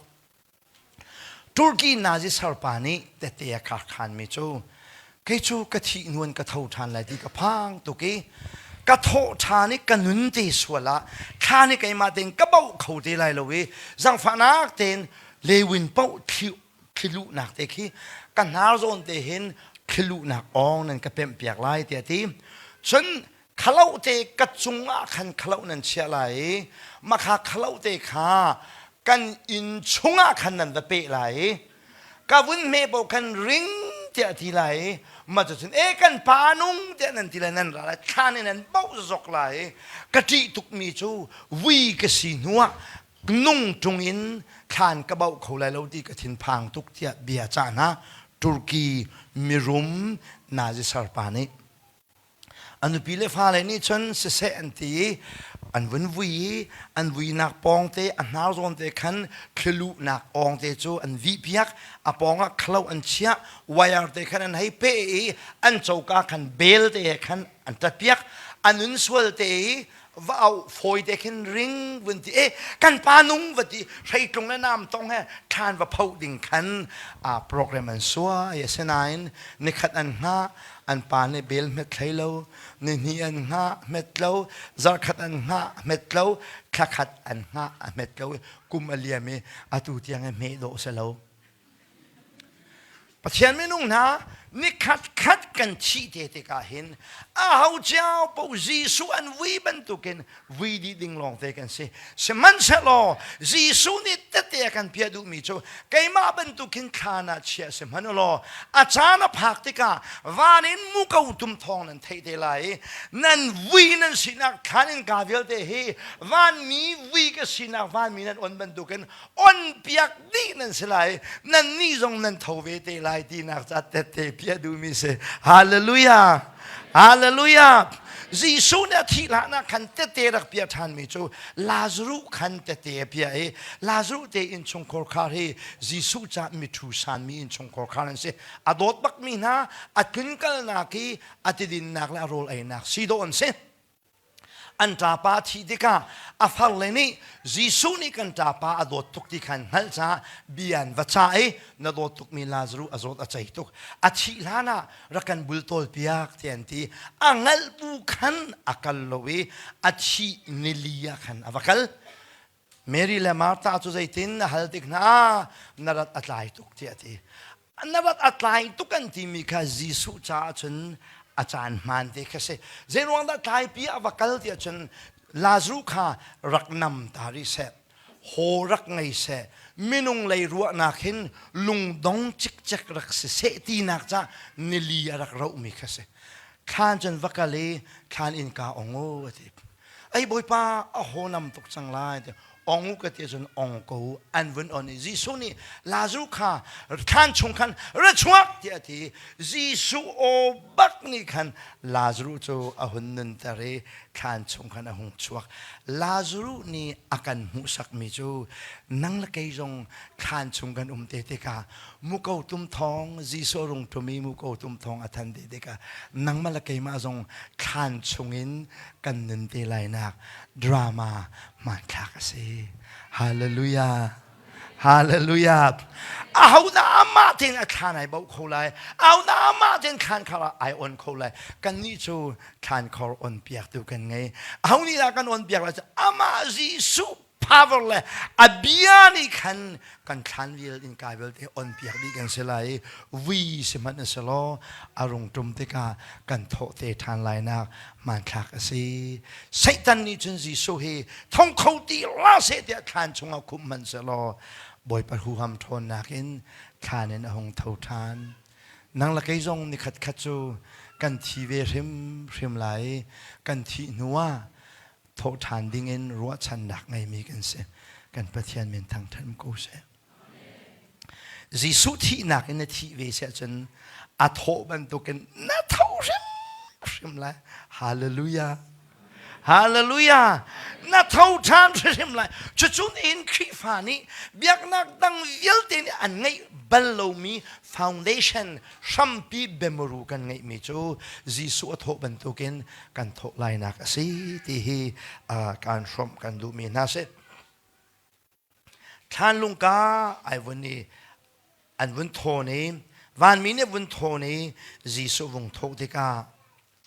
Turkey Nazi sarpa nih tette a khar khanmi cu kei cu ka thih hnu in ka tho ṭhan lai ti ka phang tuk i ka thawh ṭhan i ka nun te sual ah thlan i keimah tein ka bauh kho te lai lo i zangfahnak tein lewin paoh thliluhnak te khi ka hnar zawn te hin thliluhnak awng nan ka pemh piak lai tiah ti cun khalo te ka cungah khan khalo nan chiah lai i makha khalo te kha kan inn chungah khan nan va peh lai i ka vun hme po khan ring tiah ti lai i ma cu cun e kan pa nung tiah nan ti lai nan ra lai thlan in nan boh zok lai i ka ṭih tukmi cu vui ka si hnuah nung ṭung in thlan ka bauh kho lai lo ti ka thinphang tuk tiah bia cah hna Turkey mirum Nazi sarpa nih a nupi le fale nih cun siseh an ti i an vun vui i an vuinak pawngte a hnar zawn te khan thliluhnak awngte cu an vih piak a pawngah khalo an chiah wire te khan an hei peh i an coka khan bel te he khan an tat piak an nun sual te i va auh fawi te khin ring vun ti e kan pa nung va ti hreitlung le nam tong he thlan va pho ding khan a program an suai asinain nikhat an hngah an pa nih bel hmet thlei lo ni hnih an hngah hmet lo zarkhat an hngah hmet lo thlakhat an hngah a hmet lo kum a liam i atu tiang i hmeh dawh si lo Pathian minung hna nikhat khat kan thih te tikah hin aho cio paoh Jesuh an vui bantukin vui dih ding lawngte kan si. Sihmanhsehlaw Jesuh nih tette a kan piah duhmi cu keimah bantukin thlan ah chiah si hmanh u law a caan a phak tikah van in muko tum thawng nan theih te lai i nan vui nan sinak thlan in ka vialte hi vanmi vui ka sinak vanmi nan on bantukin on piak dih nan si lai nan nih zong nan tho ve te lai tinak ca tette piah duhmi si hallelujah hallelujah Jesuh nih a thih hlanah khan tette rak piah ṭhanmi cu Lazarus khan tette a piah i Lazarus te innchungkhar khar hi Jesuh ca mithu sanmi innchungkhar khar an si a dawt bakmi hna a tlunkalnak i a tidinnak le a rawl einak si dawh an si An ṭapa thih tikah a farle nih Jesuh nih kan ṭapa a dawt tuk ti kha an hngalh caah bia an va cah i na dawt tukmi Lazaruh a zawt a cei tuk. A thih hlanah rak kan bultawl piak tiah an ti. A hngalh bu khan a kal lo i a thih nili ah khan a va kal. Mary le Martha cu zeitin a hal tik hna na rat a tlai tuk tiah a ti. Na rat a tlai tuk an timi kha Jesuh caah cun a caan hmaan te kha si. Zeiruang dah tlaipi a va kal tiah cun Lazaruh kha rak nam ta rih seh, haw rak ngei seh, minung lei ruahnak hin lungdong cikcek rak si seh tinak ca nili a rak rohmi kha si. Thlan cun va kal i thlan innka ong u a ti. Ei Bawipa a haw nam tuk cang lai ti. Ong u ka ti ahcun ong ko u. An vun on i Jesuh nih Lazaruh kha thlan chung khan ra chuak tiah a ti. Jesuh aw bak nih khan Lazaruh cu a hun nunter i thlan chung khan a hung chuak. Lazaruh nih a kan hmuhsakmi cu nang le kei zong thlan chung kan um te tikah muko tum thawng Jesuh rung ṭum i muko tum thawng a than te tikah nangmah le keimah zong thlan chungin kan nun te lainak drama hmanthlak a si. Hallelujah. Hallelujah. Ahodah amah tein a thlan ai bauh kho lai. Ahodah amah tein thlan khar ah ai on kho lai. Kannih cu thlan khor on piaktu kan ngei. Aho nih dah kan on piak lai? Amah Jesuh power le a bia nih khan kan thlan vial in kai vialte on piak dih kan si lai i vui si hmanh a si law a rung ṭum tikah kan thawh te ṭhan lai nak hmanthlak a si. Satan nih cun Jesuh hi thong kho ti la seh tiah thlan chungah khumh hmanh seh law Bawipa huham ṭhawnnak in thlan in a hung tho ṭhan. Nang le kei zong nikhat khat cu kan thi ve hrimhrim lai i kan thih hnu ah thawhṭhan dingin ruahchannak ngeimi kan si. Kan Pathian min thangṭhat ko seh. Jesuh thihnak in na thih ve si ahcun a thawh bantukin na tho hrimhrim lai. Hallelujah. Hallelujah. Na tho ṭhan hrimhrim lai. Cucu nihin Khrihfa nih biaknak dang vialte nih an ngeih bal lomi foundation hrampi biamuru kan ngeihmi cu Jesuh a thawh bantukin kan thawh lainak a si ti hi kaan hrawmh kan duhmi hna si. Thlan lungka ai vun i an vun thawn i vanmi nih vun thawn i Jesuh vung thawh tikah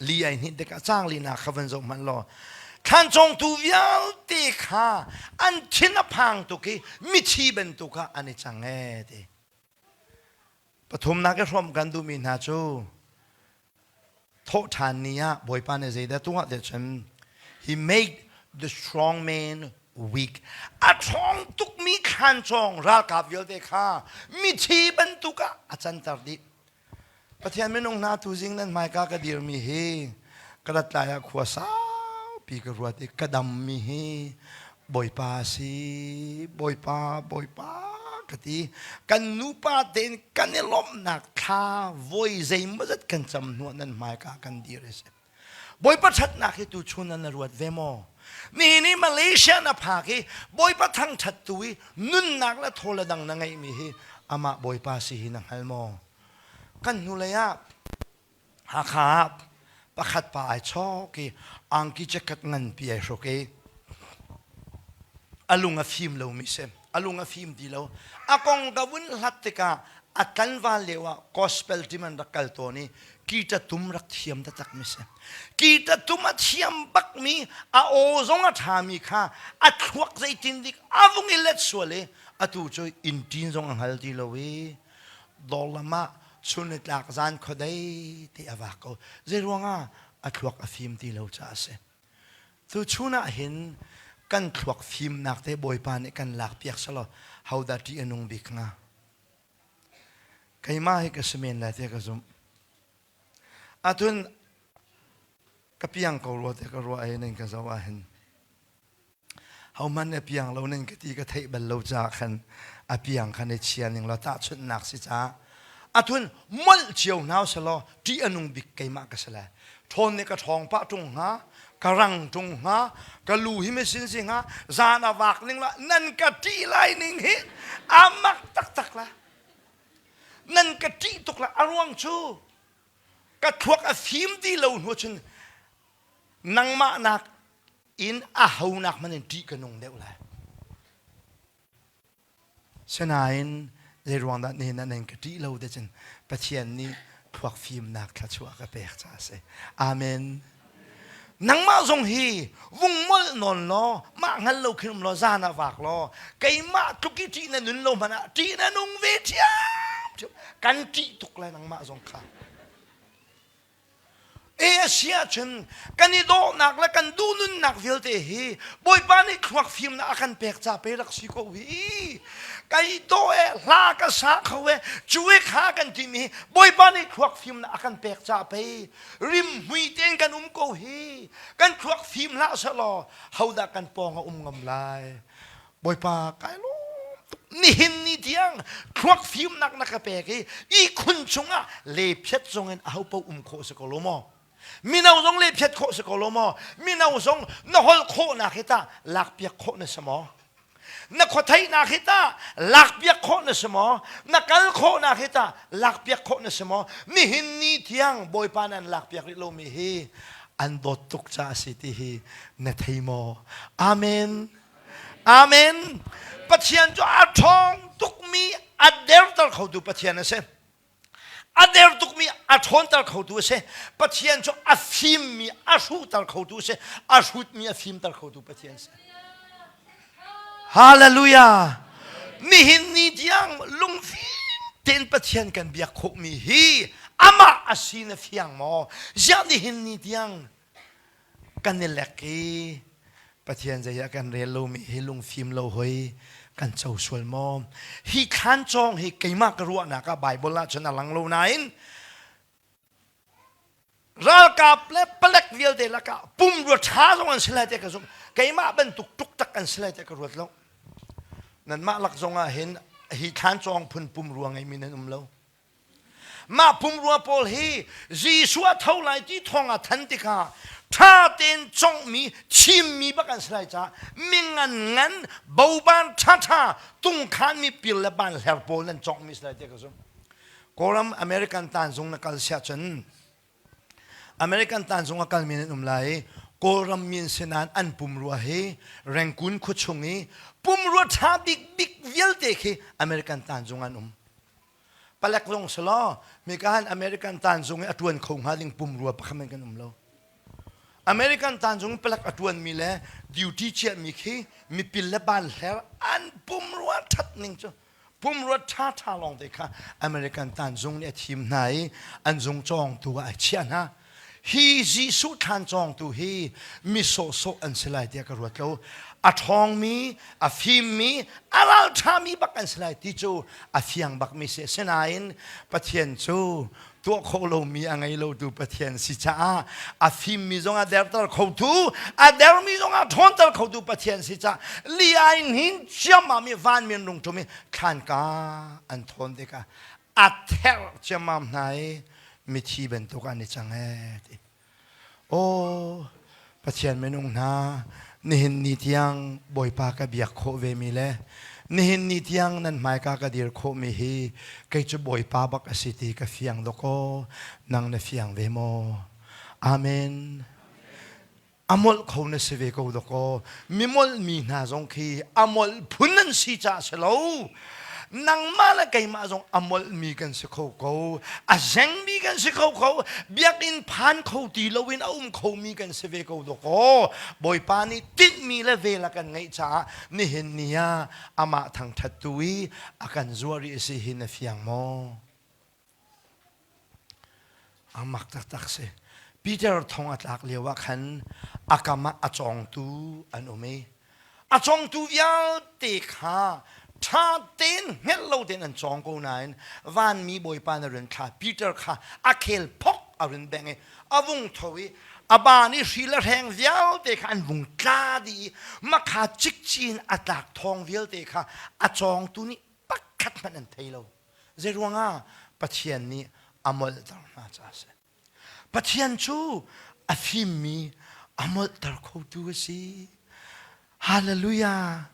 li ai hninh tikah cang linak kha van zoh hmanh law thlan cawngtu vialte kha an thin a phang tuk i mithi bantuk ah an i cang ee ti. Pathumnak i hrawmh kan duhmi hna cu thawhṭhan ni ah Bawipa nih zeidah tuah ti cun he made the strong man weak. A ṭhawng tukmi thlan cawng ralkap vialte kha mithi bantuk ah a canter dih. Pathian minung hna tuzing nan hmaika ka dirmi hi ka rat lai ah khua saupi ka ruat i ka dammi hi Bawipa a si, Bawipa, Bawipa ka ti. Kan nupa tein kan i lawmhnak thla voi zeimawzat kan cam hnuah nan hmaika kan dir a si. Bawipa ṭhatnak hi tuchun ah na ruat ve maw? Nihin i Malaysia na phak i Bawipa thangṭhat tu i nunnak le thaw le dang na ngeihmi hi amah Bawipa si hi na hngal maw? Kan hnulei ah Hakha ah pakhat pa ai chawk i angki jacket nganpi ai hruk i a lung a fim lomi si. A lung a fim ti lo. A kong ka vun hlat tikah a tlanval lio ah gospel team an rak kal tawn i guitar tum rak thiam taktak mi si. Guitar tum a thiam bakmi a aw zong a ṭhami kha a thluak zeitin dik a vung i let sual i atu cu inn ṭin zong a hngal ti lo i dawr ah chun ni tlak zan khuadei te a vak ko. Zei ruangah a thluak a fim ti lo caah a si. Tuchun ah hin kan thluak fimnak te Bawipa nih kan lak piak selaw hodah ṭih a nung bik hnga? Keimah hi ka si men lai tiah ka zumh. Atun ka piang ko rua tiah ka ruah i nan ka zoh ah hin Hohmanh nih a piang lo ning ka ti ka theih bal lo caah khan a piang khan i chia ning law tahchunhnak si caah athun molh cio hna selaw ṭih a nung bik keimah ka si lai. Ṭhawn nih ka ṭhawng pah ṭung hnga, ka rang ṭung hnga, ka lu hi mesin si hnga, zan a vak ning la nan ka ṭih lai ning hi a mak taktak la. Nan ka ṭih tuk la a ruang cu ka thluak a fim ti lo hnu cun nangmah nak in a honak hmanh in ṭih ka nung deuh lai. Sinain zei ruang dah nihin ah nan ka ṭih lo te cun Pathian nih thluak fimnak thluachuah ka pek caah a si. Amen. Nangmah zong hi vung molh nawn law mah hngal lo khin um law zan ah vak law keimah tluk i ṭih na nun lo hmanh ah ṭih na nung ve ṭhiamṭhiam kan ṭih tuk lai nangmah zong kha. E a si ahcun kan i dawhnak le kan duhnunnak vialte hi Bawipa nih thluak fimnak a kan pek ca pe rak si ko hi. Kai dawh e hla ka sa kho e cu e kha kan timi hi Bawipa nih thluak fimnak a kan pek ca pei rimhmui tein kan um ko hi. Kan thluak fim hlah selaw hodah kan pawng a um ngam lai. Bawipa kai lawm tuk. Nihin ni tiang thluak fimnak na ka pek i ihkhun chungah lephiat zong in ahopaoh um khawh si ko lo maw? Mino zong lephiat khawh si ko lo maw? Mino zong na holh khawhnak hi tah lakpiak khawh na si maw? Na khuatheihnak hi tah lakpiak khawh na si maw? Na kal khawhnak hi tah lakpiak khawh na si maw? Nihin ni tiang Bawipa nan lakpiak rih lomi hi an dawt tuk caah a si ti hi na thei maw? Amen. Amen. Pathian cu a ṭhawng tukmi a derter khotu Pathian a si. A der tukmi a ṭhawnter khotu a si. Pathian cu a fimmi a hruhter khotu a si. A hrutmi a fimter khotu Pathian a si. Hallelujah. Nihin ni tiang lungfim tein Pathian kan biak khawhmi hi amah a si na fiang maw? Ziah nihin ni tiang kan i lek i Pathian zei ah kan rel lomi hi lungfim lo hoi kan co sual maw? Hi thlan cawng hi keimah ka ruahnak ah Bible ah cun a lang lo nain ralkap le palek vialte lakah pumrua ṭha zong an si lai tiah ka zumh. Keimah bantuk ṭuktak an si lai tiah ka ruat lo. Nanmah lak zong ah hin hi thlan cawng phun pumrua ngeimi nan um lo. Mah pumrua pawl hi Jesuh a tho lai ti thawng a than tikah ṭha tein conghmi, thimmi bak an si lai caah mingan ngan, boban ṭhaṭha, tungkhanmi pil le ban hler pawl nan conghmi si lai tiah ka zumh. Kawlram American tanzung na kal siah cun American tanzung a kalmi nan um lai i Kawlram mi an si nain an pumrua hi Rangoon khuachung i pumrua ṭha bikbik vialte khi American tanzung an um. Palek zong si law mika han American tanzung i a ṭuan kho hnga ding pumrua pakhat men kan um lo. American tanzung palek a ṭuanmi le duty chiahmi khi mipil le ban hler an pumrua ṭhat ning cu pumrua ṭhaṭha lawngte kha American tanzung nih a thim hna i an zung cawngtu ah a chiah hna. Hi Jesuh thlan cawngtu hi mi sawhsawh an si lai tiah ka ruat lo. A ṭhawngmi, a fimmi, a ralṭhami bak an si lai ti cu a fiang bakmi si. Asinain Pathian cu tuah khawh lomi a ngei lotu Pathian si caah a fimmi zong a derter khotu, a dermi zong a ṭhawnter khotu Pathian si caah li ai hnin ciammam i vanmi an rung ṭum i thlanka an thawn tikah a therh ciammam hna i mithi bantuk an i cang ee ti. Aw Pathian minung hna nihin ni tiang Bawipa ka biak khawh ve mi le nihin ni tiang nan hmaika ka dir khawh mi hi kei cu Bawipa bak a si ti ka fiang dawkaw nang na fiang ve maw? Amen. A molh kho na si ve ko dawkaw mi molhmi hna zong khi a molh phun an si caah si lo nangmah le keimah zong a molhmi kan si kho ko a zengmi kan si kho ko biakinn phan kho ti loin a um khomi kan si ve ko dawkaw Bawipa nih tinhmi le vel a kan ngeih caah nihin ni ah amah thangṭhat tu i a kan zuar i a si hi na fiang maw? A mak taktak si. Peter thong a tlak lio ah khan a kam ah a cawngtu an um i a cawngtu vialte kha ṭha tein hngelh lo tein an cawng ko nain vanmi Bawipa na run thla Peter kha a khel phok a run bengh i a vung tho i a ban i hri le hreng vialte kha an vung tla dih i makha cikcin a tlak thawng vialte kha a cawngtu nih pakhat hmanh an thei lo. Zeiruangah Pathian nih a molhter hna caah a si. Pathian cu a fimmi a molhter khotu a si. Hallelujah.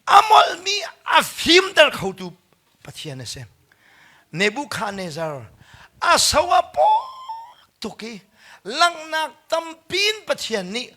A molhmi a fimter khotu Pathian a si. Nebuchadnezzar a so a paw tuk i langhnak tampin Pathian nih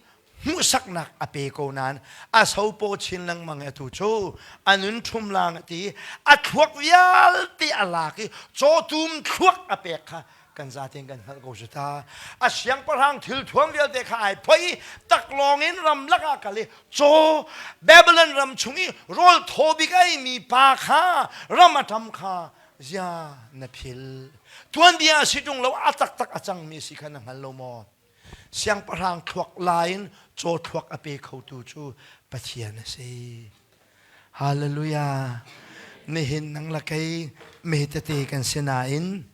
hmuhsaknak a pe ko nain a sopaw chin lengmang i atu cu a nun ṭhum lang a ti a thluak vialte a lak i cawtum thluak a pek kha kan zaten kan hngalh ko su ta a siangpahrang thil thuam vialte kha ai phoi i taklawng in ramlak ah kal i caw Babylon ram chung i rawl thaw bik ai mi pa kha ram a ṭam kha zia na phil tuanbia a si ṭung lo a taktak a cangmi si kha na hngal lo maw Siangpahrang thluak la in caw thluak a pe khotu cu Pathian a si. Hallelujah. Nihin nang le kei me tete kan si nain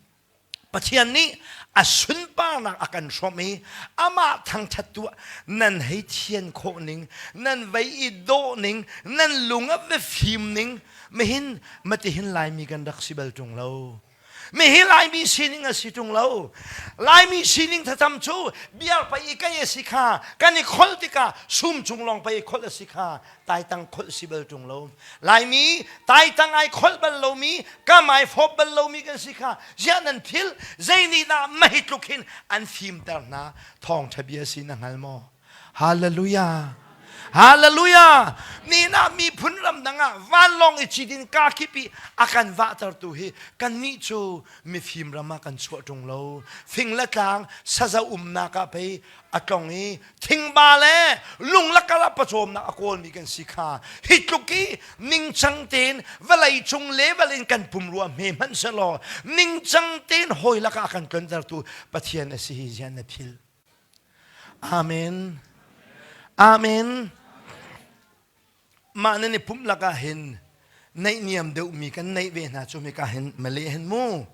Pathian nih a sunparnak sunparnak a kan hrawmh i amah thangṭhat tuah nan hei thian khawh ning, nan vei i dawh ning, nan lung a va fim ning, mihin matihin Laimi kan rak si bal ṭung lo. Mihi Laimi sining a si ṭung lo. Laimi sining thatam cu biar pei i kei a si kha kan i kholh tikah sum cung lawng pei i kholh a si kha taitang kholh si bal ṭung lo. Laimi taitang ai kholh bal lomi kam ai fawp bal lomi kan si kha ziah nan phil zei nih dah mei tluk hin an fimter hna thawngṭha bia si na hngal maw? Hallelujah. Hallelujah. Ni na miphun ram dang ah vanlawng i cit in ka kip i a kan vahtertu hi kannih cu mifim ram ah kan chuah ṭung lo. Fing le tlang saza umnak ah pei a tlong i thingba le lung lakar ah pawcawmnak a kawlmi kan si kha hi tluk i ningcang tein vawlei cung level in kan pumrua hme hmanh selaw ningcang tein hawi lakah a kan tlontertu Pathian a si hi zian na phil. Amen. Amen. Mah nan i pumh lakah hin naihniam deuhmi kan neih ve hna cu hika hin male hin mu.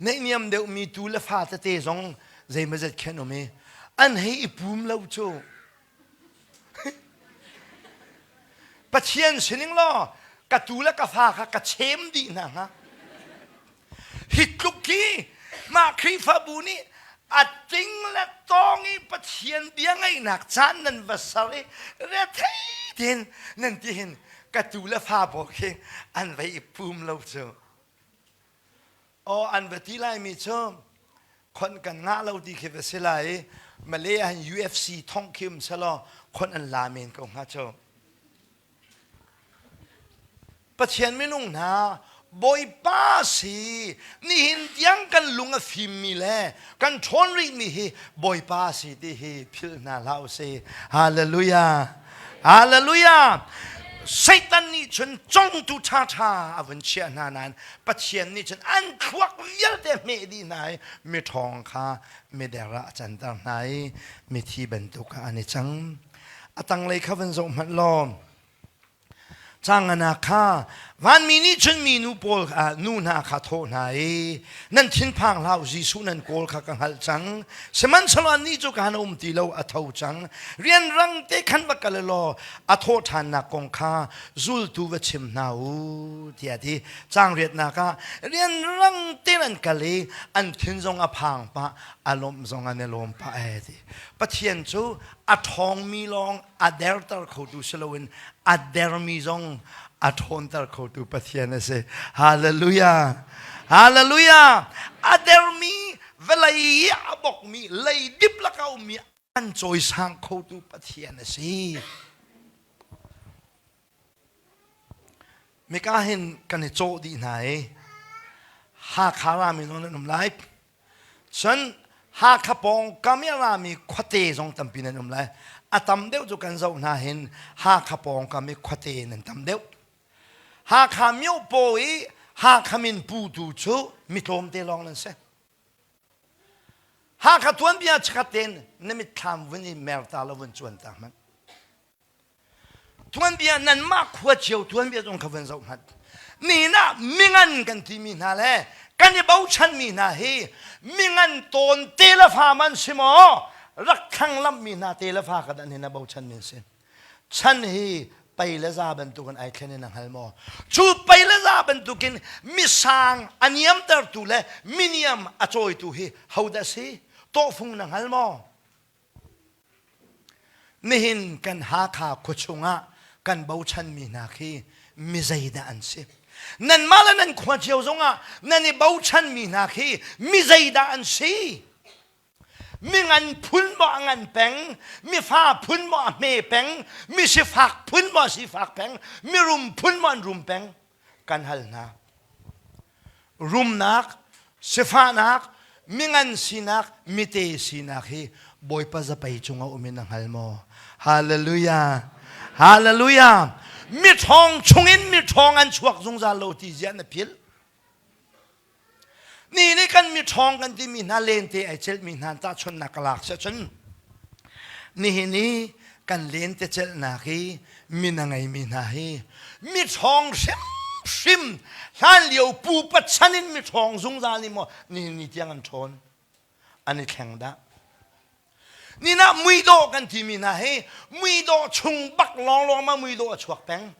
Naihniam deuhmi tu le fa tete zong zeimazet khen um i an hei i pum lo cu. Pathian sining law ka tu le ka fa kha ka chem dih hna hnga. Hi tluk hi mah Khrihfabu nih a ting le tawng i Pathian bia ngaihnak caan nan va ser i rethei tein nan ti hin ka tu le fa pawl khi an va i pum lo cu. Aw an va ti laimi cu khon kan ngah lo ti khi va si lai i Malay ah hin UFC thongh khi um selaw khon an la men ko hnga cu. Pathian minung hna Bawipa si nihin tiang kan lung a fimmi le kan ṭhawn rihmi hi Bawipa si ti hi philh hna hlah usih. Hallelujah. Hallelujah. Satan nih cun congtu ṭhaṭha a vun chiah hna nain Pathian nih cun an thluak vialte hmeh dih hna i miṭhawng kha mider ah a canter hna i mithi bantuk ah an i cang. A tanglei kha van zoh hmanh law Cangana kha vanmi nih cun minu pawl nu hna kha thawh hna i nan thinphang hlah u Jesuh nan kawl kha ka hngalh cang sihmanhsehlaw annih cu ka han um ti lo a tho cang rianrang te khan va kal law a thawh ṭhannak kong kha zultu va chim hna u tiah a ti caang riatnak ah rianrang tein an kal i an thin zong a phang pah a lawmh zong an i lawm pah ee ti Pathian cu a ṭhawngmi lawng a derter khotu si loin a dermi zong a ṭhawnter khotu Pathian a si. Hallelujah! Hallelujah! A dermi vawlei i a bokmi leidip lak a ummi an cawisang khotu Pathian a si. Mika hin kan i cawh dih hna i Hakha rami zong nan um lai. Cun Hakha pawngkam i a rami khuate zong tampi nan um lai. A tam deuh cu kan zoh hna hin Hakha pawngkam i khuate nan tam deuh. Hakha miopaw i Hakha min putu cu mi tlawmte lawng nan si. Hakha tuanbia chikkhat tein na mitthlam vun i mer ta lo vun cuan ta hmanh. Tuanbia nanmah khua cio tuanbia zong kha van zoh hmanh. Nihin ah mingan kan timi hna le kan i bochanmi hna hi mingan tawn te le fa man si maw rak thlanglammi hna te le fa kha dan hin a bochanmi an si. Chan hi pei le za bantukin ai thlen in a hngal maw? Cu pei le za bantukin misang a niamtertu le miniam a cawitu hi hodah si? Tawhfung na hngal maw? Nihin kan Hakha khuachung ah kan bochanmi hna khi mi zeidah an si? Nanmah le nan khua cio zongah nan i bochanmi hna khi mi zeidah an si? Mi ngan phun maw a ngan peng, mi fa phun maw a hme peng, mi sifak phun maw a sifak peng, mi rum phun maw an rum peng? Kan hal hna. Rumnak, sifahnak, mingan sinak, mite sinak hi Bawipa zapei cungah um in a hngal maw? Hallelujah! Hallelujah! Miṭhawng chungin miṭhawng an chuak zungzal lo ti zia na philh. Ni nih kan miṭhawng kan timi hna lente ai celhmi hna tahchunhnak ka lak siahcun nihin i kan lente celhnak hi min a ngeimi hna hi miṭhawng hrimhrim hlanlio pupa chan in miṭhawng zungzal nih maw nihin ni tiang an ṭhawn. An i thleng dah. Ninah muidawh kan timi hna hi muidawh chung bak lawnglawng ma muidawh a chuak peng.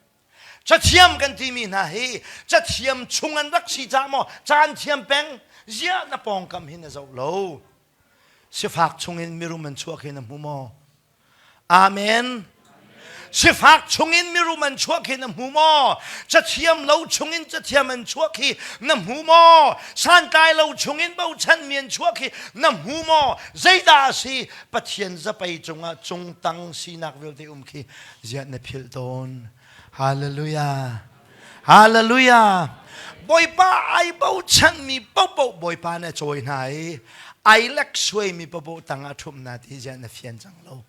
Cathiam kan timi hna hi cathiam chung an rak si caah maw caan thiam peng ziah na pawngkam hi na zoh lo. Sifak chungin mirum an chuak hi na hmu maw? Amen. Sifak chungin mirum an chuak hi na hmu maw? Cathiam lo chungin cathiam an chuak hi na hmu maw? Santlai lo chungin bochanmi an chuak hi na hmu maw? Zeidah a si? Pathian zapei cungah cungtang sinak vialte um khi ziah na philh tawn. Hallelujah. Hallelujah. Bawipa ai bochanmi paohpaoh Bawipa na cawi hna i ai lek suaimi paohpaoh tangah ṭhumh hna ti ziah na fian cang lo.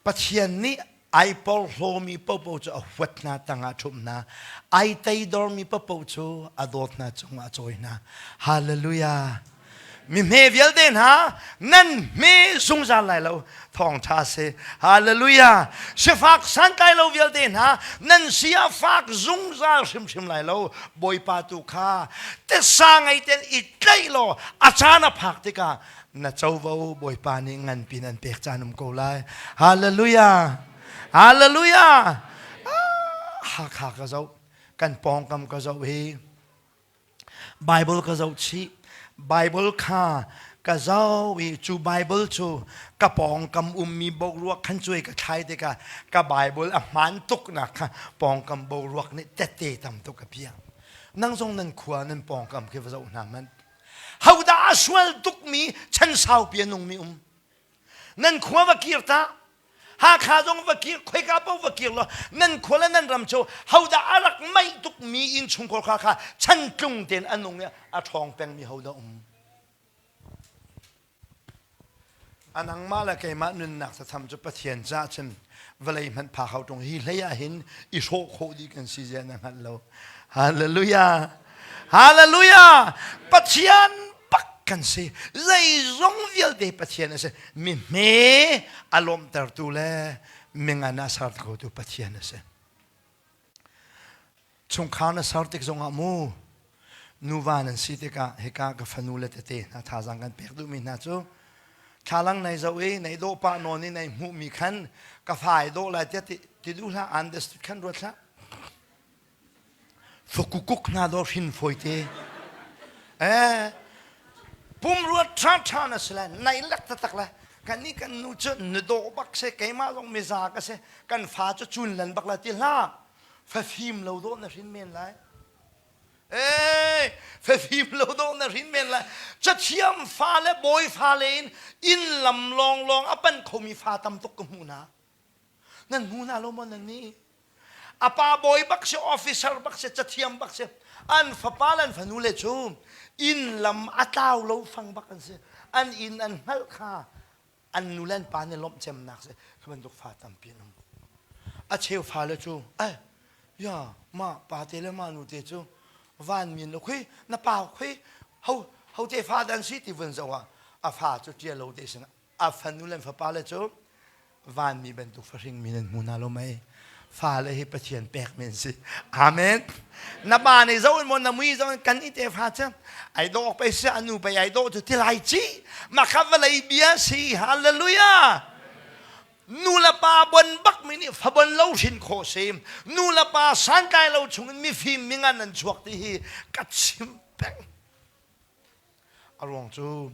Pathian nih ai porhlawmi paohpaoh cu a huat hna tangah ṭhumh hna. Ai teidormi paohpaoh cu a dawt hna cungah a cawi hna. Hallelujah. Mi hme vialte hna nan hme zungzal lai lo thawngṭha si. Hallelujah. Sifak santlai lo vialte hna nan si a fak zungzal hrimhrim lai lo. Bawipa tu kha tisa ngei ten i tlaih law a caan a phak tikah na covo Bawipa nih nganpi nan pek caan um ko lai. Hallelujah. Hallelujah. Ah, Hakha ka zoh kan pawngkam ka zoh hi Bible ka zoh chih. Bible kha ka zoh i cu Bible cu ka pawngkam ummi boruak khan cuai ka thlai tikah ka Bible a hmaan tuknak kha pawngkam boruak nih tette tam tuk a piah. Nang zong nan khua nan pawngkam khi va zoh hna hmanh. Hodah a sual tukmi chan saupi a nungmi um? Nan khua va kir ta. Hakha zong va kir, khoika paoh va kir law nan khua le nan ram cu hodah a rak meih tukmi innchungkhar kha kha chantlung tein a nung i a ṭhawng pengmi hodah um. A nangmah le keimah nunnak thatham cu Pathian caah cun vawlei hmanh phak hau ṭung hi hlei ah hin i hrawh khawh dih kan si zia na hngalh lo. Hallelujah! Hallelujah! Pathian bak kan si. Zeizong vialte Pathian a si. Mi hme a lawmhtertu le mingan a ser khotu Pathian a si. Chungkhar na ser tik zongah mu nuva nan si tikah hika ka fanu le tete hna thazaang kan pek duhmi hna cu thlalang nei zoh i nei dawh pah nawn i nei hmuhmi khan ka fa ai dawh lai tiah ti duh hlah understood khan ruat hlah Fakukuk hna dawh hrin fawite. Eh, pumrua ṭha ṭha na si lai, nai lek taktak lai. Kan nih kan nu cu na dawh bak si, keimah zong miza ka si, kan fa cu cun lan bak lai ti hlah. Fafim lo dawh na hrin men lai. Eh, fafim lo dawh na hrin men lai. Cathiam fa le bawi fa le in inn lam lawnglawng a pan khomi fa tam tuk ka hmu hna. Nan hmu hna lo maw nan nih? A pa bawi bak si, officer bak si, cathiam bak si. An fapa le an fanu le cu inn lam a tlau lo fang bak an si. An inn an hngalh kha an nu le an pa nih lawmh cemnak si. Khi bantuk fa tampi an um. A cheu fale cu, ai, ya, ma pa te le ma nu te cu van min lo khi na pa khi ho ho te fa dan si ti vun zoh ah a fa cu ṭia lo te sin a fanu le fapa le cu vanmi bantuk fahring mi nan hmu hna lo mei fale hi Pathian pek men si amen na pa nih zo in maw na mui zo in kan i te fa cu ai dawh pe si anu pe ai dawh cu ti lai ci makha vawlei bia si hallelujah nu le pa bon bak mi nih fa bon lo hrin khawh si nu le pa santlai lo chung in mifim mingan an chuak ti hi ka chim peng A ruang cu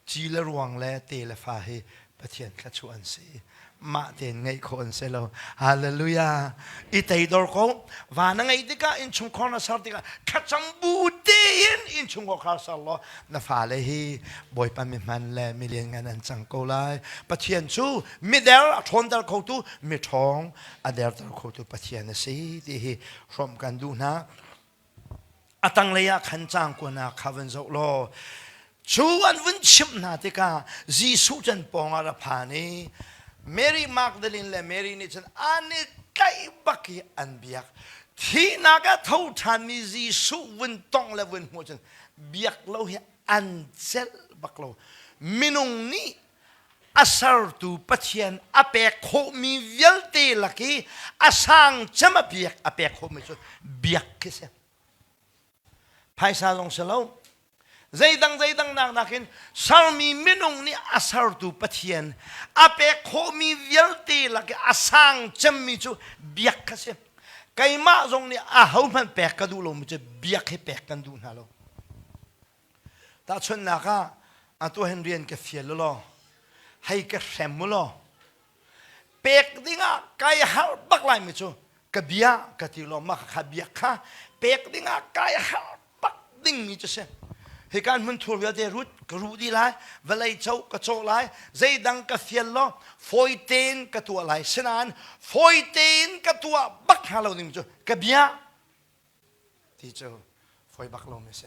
ci le ruang le te le fa hi Pathian thluachuah an si. Mah tein ngeih khawh an si lo. Hallelujah. I teidor ko. Va na ngeih tikah innchungkhar na ser tikah thlacam bu tein innchungkhar kha ser law na fale hi Bawipa mi hman le mi lianngan an cang ko lai. Pathian cu mider a ṭhawnter khotu, miṭhawng a derter khotu Pathian a si ti hi hrawmh kan duh hna. A tanglei ah khan caang kuanak kha van zoh law cu an vun chimh hna tikah Jesuh cu an pawngah ra phan i Mary Magdalene le Mary nih cun an i tlaih bak i an biak. Thihnak a tho ṭhanmi Jesuh vun tongh le vun hmuh cun biak lo hi an celh bak lo. Minung nih a sertu Pathian a pek khawhmi vialte lak i a sang cem a biak a pek khawhmi cu biak khi si. Phaisa zong si lo, Zeidang zeidang nak nakin sermi minung nih a sertu Pathian a pek khawhmi vialte lak i a sang cemmi cu biak kha si. Keimah zong nih ahohmanh pek ka duh lomi cu biak hi pek kan duh hna lo. Tahchunhnak ah, atu hin rian ka fial u law, hei ka hrem u law, pek dingah kai harh bak laimi cu ka bia ka ti law mah kha biak kha pek dingah kai harh bak dingmi cu si. Hikan hmun thur vialte rut ka ruh dih lai, vawlei co ka cawh lai, zeidang ka fial law fawi tein ka tuah lai. Sinain fawi tein ka tuah bak hnga lo ding cu ka bia ti cu fawi bak lomi a si.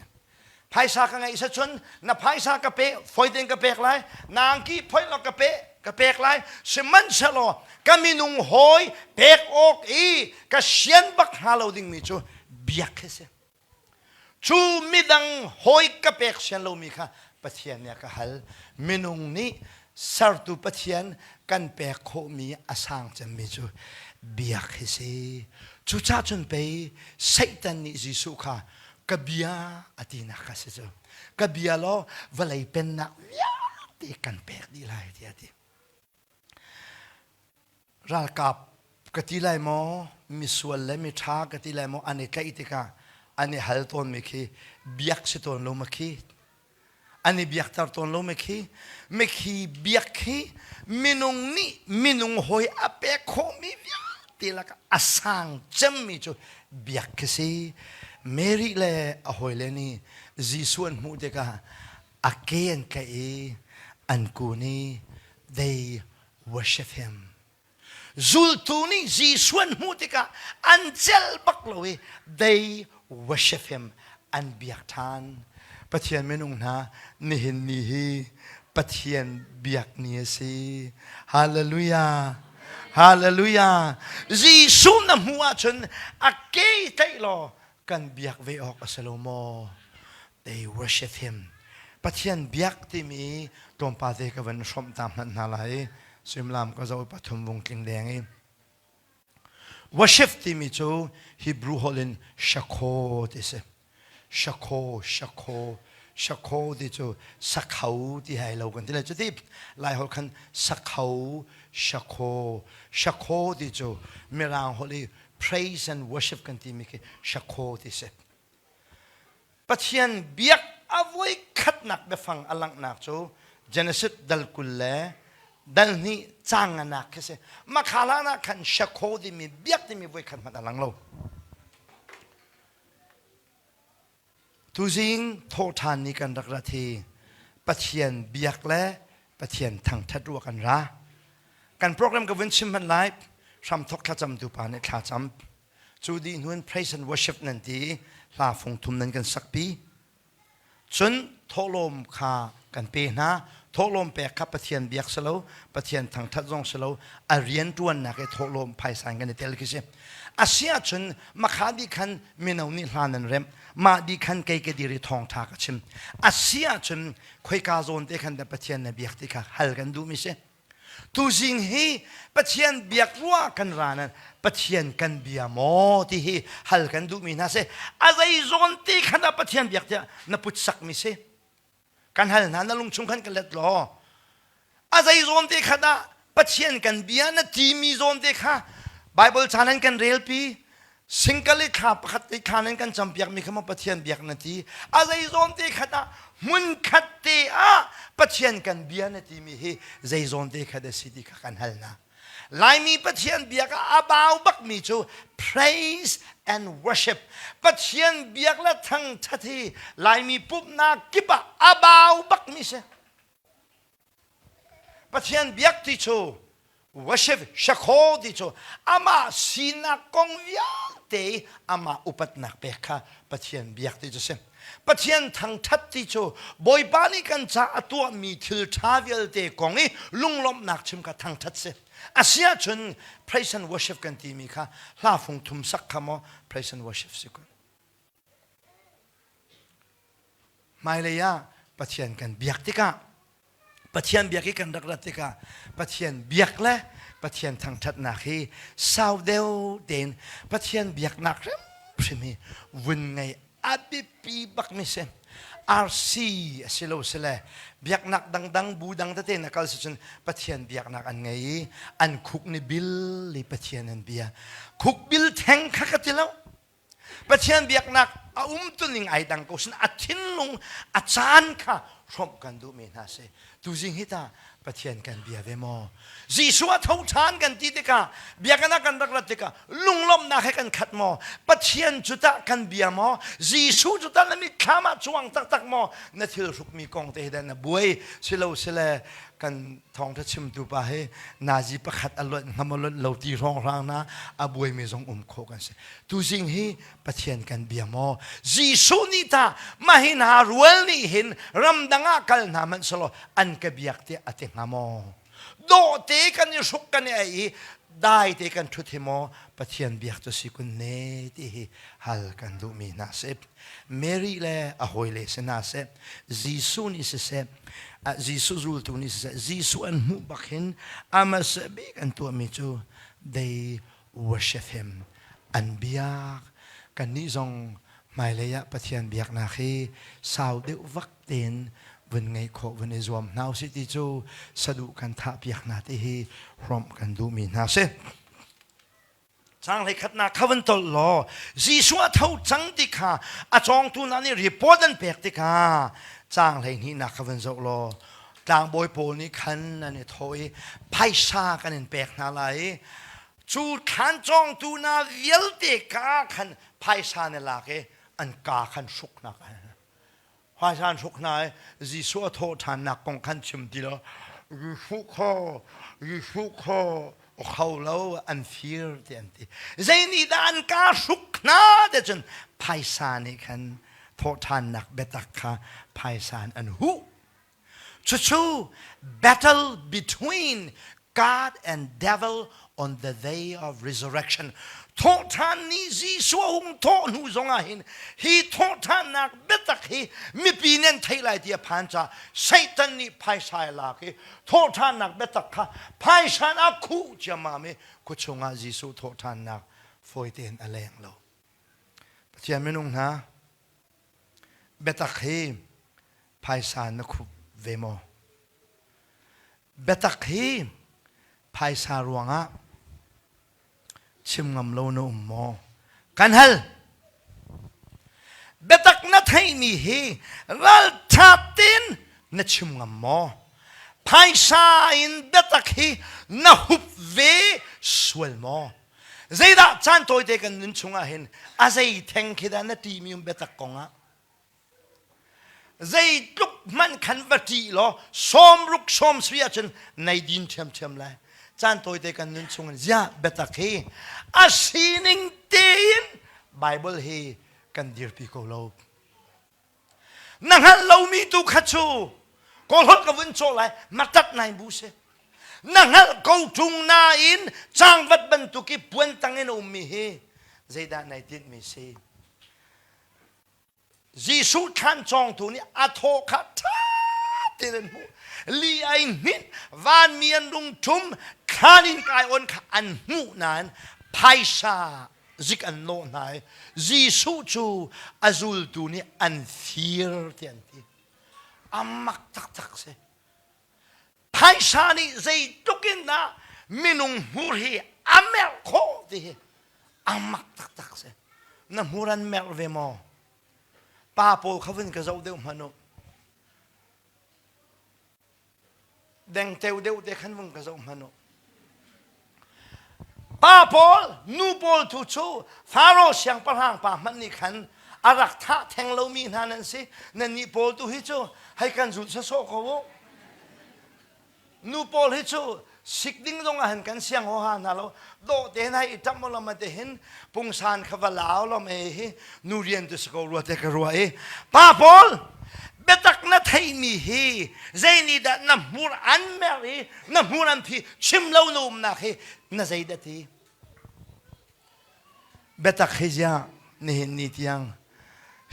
Phaisa ka ngeih cun na phaisa ka pe fawi tein ka pek lai, na angki phoih law ka pe ka pek lai. Sihmanhsehlaw ka minung hawi pek awk i ka sian bak hnga lo dingmi cu biak hi si. Cu midang hawi ka pek sian lomi kha Pathian nih a ka hal. Minung nih sertu Pathian kan pek khawhmi a sang cemmi cu biak hi si. Cucaah cun pei Satan nih Jesuh kha ka bia a tinak kha si cu. Ka bia law vawlei pennak vialte kan pek dih lai tiah a ti. Ralkap ka ti lai maw, misual le miṭha ka ti lai maw an i tlaih tikah an i hal tawnmi khi biak si tawn lo ma khi an i biakter tawn lo mikhi mikhi biak hi minung nih minung hawi a pek khawhmi vialte lakah a sang cemmi cu biak khi si Mary le a hawile nih Jesuh an hmuh tikah a ke an tlaih i an kun i they worship him Zultu nih Jesuh an hmuh tikah an celh bak lo i they worship him an biak ṭhan. Pathian minung hna nihin ni hi Pathian biak ni a si. Hallelujah. Hallelujah. Jesuh na hmuh ahcun a ke tlaih law kan biak ve awk a si lo maw? They worship him. Pathian biak timi tlawmpal te ka van hrawmh ta hmanh hna lai. Suimilam ka zoh pathum vung tling deng i worship timi cu Hebrew holh in shakho ti si. Shakho, shakho, shakho ti cu sakhau ti hai lo kan ti lai cu ti lai holh khan sakhau, shakho, shakho ti cu mirang holh i praise and worship kan timi khi shakho ti si. Pathian biak a voi khatnak biafang a langhnak cu Genesis dal 20 le dal hnih caang nganak khi si. Makhala ah khan shakho timi biak timi voi khat hmanh a lang lo. Tuzing thawhṭhan ni kan rak rat hi Pathian biak le Pathian thangṭhat ruah kan ra. Kan program ka vun chim hmanh lai hramthok thlacamtu pa nih thlacam. Cu dih hnu in praise and worship nan ti i hla fung thum nan kan sakpi. Cun thawhlawm kha kan pe hna. Thawhlawm pek kha Pathian biak si lo, Pathian thangṭhat zong si lo, a rianṭuannak i thawhlawm phaisa in kan i tel khi si. A si ahcun makha dih khan mino nih hla nan remh, mah dih khan kei ka dir i thawngṭha ka chim. A si ahcun khoika zawn te khan dah Pathian na biak ti kha hal kan duhmi si. Tuzing hi Pathian biak ruah kan ra nan Pathian kan bia maw ti hi hal kan duhmi hna si. A zei zawn ti khan ah Pathian biak tiah na put sakmi si. Kan hal hna na lungchung khan ka let law. A zei zawn te khat ah Pathian kan bia na timi zawn te kha Bible caan an kan relpi Singkal i thla pakhat i thla nan kan campiakmi kha maw Pathian biak na ti? A zei zawn te khat ah hmun khat te ah Pathian kan bia na timi hi zei zawn te khat a si ti kha kan hal hna. Laimi Pathian biak ah a bau bakmi cu praise and worship. Pathian biak le thangthat hi Laimi pumhnak kip ah a bau bakmi si. Pathian biak ti cu worship shakho ti cu amah sinak kong vialte amah upatnak pek kha Pathian biak ti cu si. Pathian thangthat ti cu Bawipa nih kan ca a tuahmi thil ṭha vialte kong i lunglawmhnak chim kha thangthat si. Asiahcun praise and worship kan timi kha hla fung thum sak kha maw praise and worship si kun. Hmailei ah Pathian kan biak tikah Pathian biak i kan rak rat tikah Pathian biak le Pathian thangṭhatnak hi sau deuh tein Pathian biaknak hrimhrim hi vun ngei a biapi bakmi si. RC a si lo sile biaknak dangdang bu dang tete na kal si cun Pathian biaknak an ngei i an khuk ni bil i Pathian an bia. Khuk bil theng kha ka ti lo. Pathian biaknak a umtuning ai dang ko sin a thinlung a caan kha hrawmh kan duhmi hna si. Tuzing hi ta Pathian kan bia ve maw? Jesuh a tho ṭhan kan ti tikah biakinn ah kan rak rat tikah lunglawmhnak he kan khat maw? Pathian cu tah kan bia maw? Jesuh cu tah na mitthlam ah cuang taktak maw? Na thil hrukmi kong te hi dah na buai silo sile kan thawngṭha chimtu pa hi nazi pakhat a lonh hnga maw lonh lo ti hrawnghrang na a buaimi zong um khawh kan si. Tuzing hi Pathian kan bia maw? Jesuh nih tah mah hi hna rual nih hin ramdang ah kal hna hmanh selaw an ka biak tiah a ti hnga maw? Dawhte kan i hruk kan i ei i dai te kan ṭhut hi maw Pathian biak cu si kun ne ti hi hal kan duhmi hna si. Mary le a hawile si hna seh, Jesuh nih siseh, Jesuh zultu nih siseh, Jesuh an hmuh bak hin amah bik an tuahmi cu they worship him. An biak. Kannih zong hmailei ah Pathian biaknak hi sau deuh vak tein vun ngeih khawh vun i zuam hna usih ti cu saduh kan thah piak hna ti hi hrawmh kan duhmi hna si. Caang hleikhatnak kha van tolh law Jesuh a tho cang ti kha a cawngtu hna nih report an pek tikah caang hleihnihnak kha van zoh law tlangbawi pawl nih khan an i thawh i phaisa kan in pek hna lai i cu thlan cawngtu hna vialte ka khan phaisa na lak i an ka khan hruk hna phaisa an hruk hna i Jesuh a thawh ṭhannak kong khan chim ti lo Jesuh kha Jesuh kha kho lo an fir ti an ti zei nih dah an ka hruk hna te cun phaisa nih khan thawhṭhannak biatak kha phaisa in an huh Cucu battle between God and devil on the day of resurrection. Thawhṭhan ni Jesuh a hung thawh hnu zongah hin hi thawhṭhannak biatak hi mipi nih an theih lai ti a phan caah Satan nih phaisa i lak i thawhṭhannak biatak kha phaisa in a khuh ciammam i khuachung ah Jesuh thawhṭhannak fawi tein a leng lo. Pathian minung hna, biatak hi phaisa na khup ve maw? Biatak hi phaisa ruangah chim ngam lo na um maw? Kan hal. Biatak na theihmi hi ralṭha tein na chim ngam maw? Phaisa in biatak hi na hup ve sual maw? Zeidah caan tawite kan nun chungah hin a zei theng khi dah na ṭihmi um biatak kongah? Zeitluk hmanh khan va ṭih law sawmruk sawmsarih ahcun nei din ṭhiamṭhiam lai. Caan tawite kan nun chungin ziah biatak hi a sining tein Bible hi kan dirpi ko lo. Na hngalh lomi tu kha cu kawlholh ka vun cawh lai matat nai bu si. Na hngalh ko ṭung nain cangvat bantuk i puan tang in a ummi hi zeidah nai tinhmi si? Jesuh thlan cawngtu nih a thaw kha ṭha tein an hmuh. Li ai hninh, vanmi an rung ṭum, thlan in kai on kha an hmuh nain phaisa zik an nawh hna i Jesuh cu a zultu nih an fir ti an ti. A mak taktak si. Phaisa nih zeitluk in dah minung hmur hi a merh khawh ti hi a mak taktak si. Na hmur an merh ve maw? Pa pawl kha vun ka zoh deuh hmanh u. Dengteo deuh te khan vung ka zoh hmanh u. Pa pawl, nu pawl tu cu Faro siangpahrang pa hmanh nih khan a rak thah theng lomi hna nan si. Nannih pawl tu hi cu hei kan zulh sawsawh ko u. Nu pawl hi cu sik ding zong ah hin kan siang huaha hna lo. Dawh te hna i ṭamh lom te hin pungsan kha va lau lom e hi nu rian tu si ko rua te ka rua i pa pawl biatak na theihmi hi zei nih dah na hmur an mer i na hmur an phi chim lo na umnak hi na zei dah ti biatak hi ziah nihin ni tiang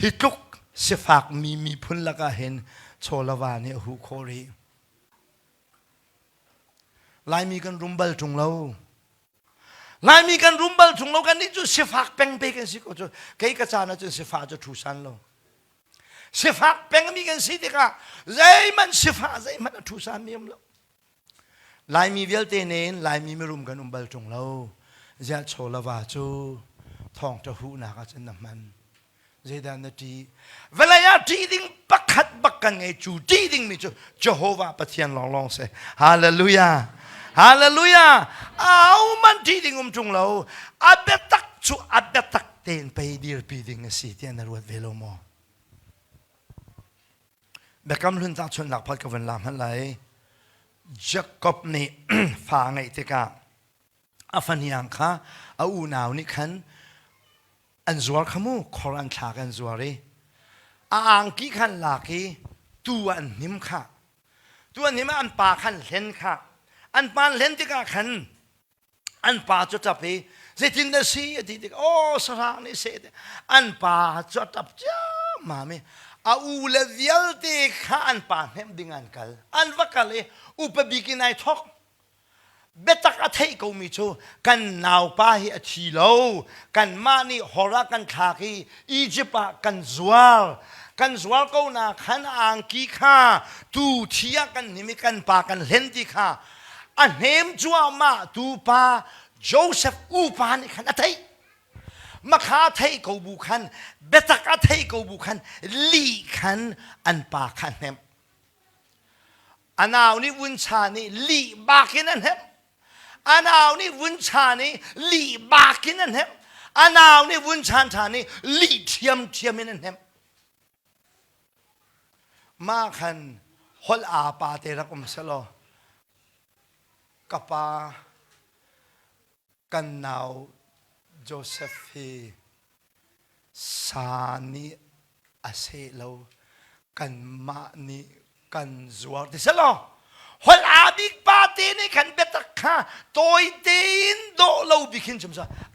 hi tluk sifak mi miphun lakah hin chawlava nih a huh khawh rih Laimi kan rum bal ṭung lo Laimi kan rum bal ṭung lo kan nih cu sifak peng pe kan si ko cu kei ka caan ahcun sifah cu ṭhu san lo. Sifak pengmi kan si tikah zeihmanh sifah zeihmanh a ṭhusa mi um lo. Laimi vialte nen Laimi mirum kan um bal ṭung lo. Ziah chaw le va cu thawngṭha huhnak ah cun na hman. Zeidah na ṭih? Vawlei ah ṭih ding pakhat bak kan ngei cu ṭih dingmi cu Jehovah Pathian lawnglawng si. Hallelujah! Hallelujah! Au man ṭih ding um ṭung lo. A biatak cu a biatak tein pei dirpi ding a si tiah na ruat ve lo maw? Biakam hlun tahchunhnak pakhat ka vun la hmanh lai. Jakob nih fa a ngeih tikah a fahniang kha a unau nih khan an zuar kha mu khor an thlak an zuar i a angki khan lak i tu an hnim kha tu an hnim ah an pa khan hlen kha an pa an hlen tikah khan an pa cu ṭap i zeitin dah si a ti tik aw sahrang nih seh an pa cu a ṭap ciammam i a u le vialte kha an pa hnemh ding an kal an va kal i upa bik in ai thawk Biatak a theih komi cu kan naupa hi a thi lo. Kanmah nih hor ah kan thlak i Izipt ah kan zuar. Kan zuar ko na khan angki kha tu thi ah kan hnim i kan pa kan hlen ti kha a hnem cuahmah tu pa Joseph upa nih khan a theih. Makha theih ko bu khan biatak a theih ko bu khan lih khan an pa kha a hnemh. A nau nih vuncha nih lih bak in a hnemh. A nau nih vuncha nih lih bak in a hnemh. A nau nih vunchan ṭha nih lih ṭhiamṭhiam in a hnemh. Mah khan holh aa pa te rak um selaw ka pa kan nau Joseph hi Sa nih a seh lo, kanmah nih kan zuar ti selaw holh aa bik pa te nih khan biatak kha tawi tein dawh lo bik hin chim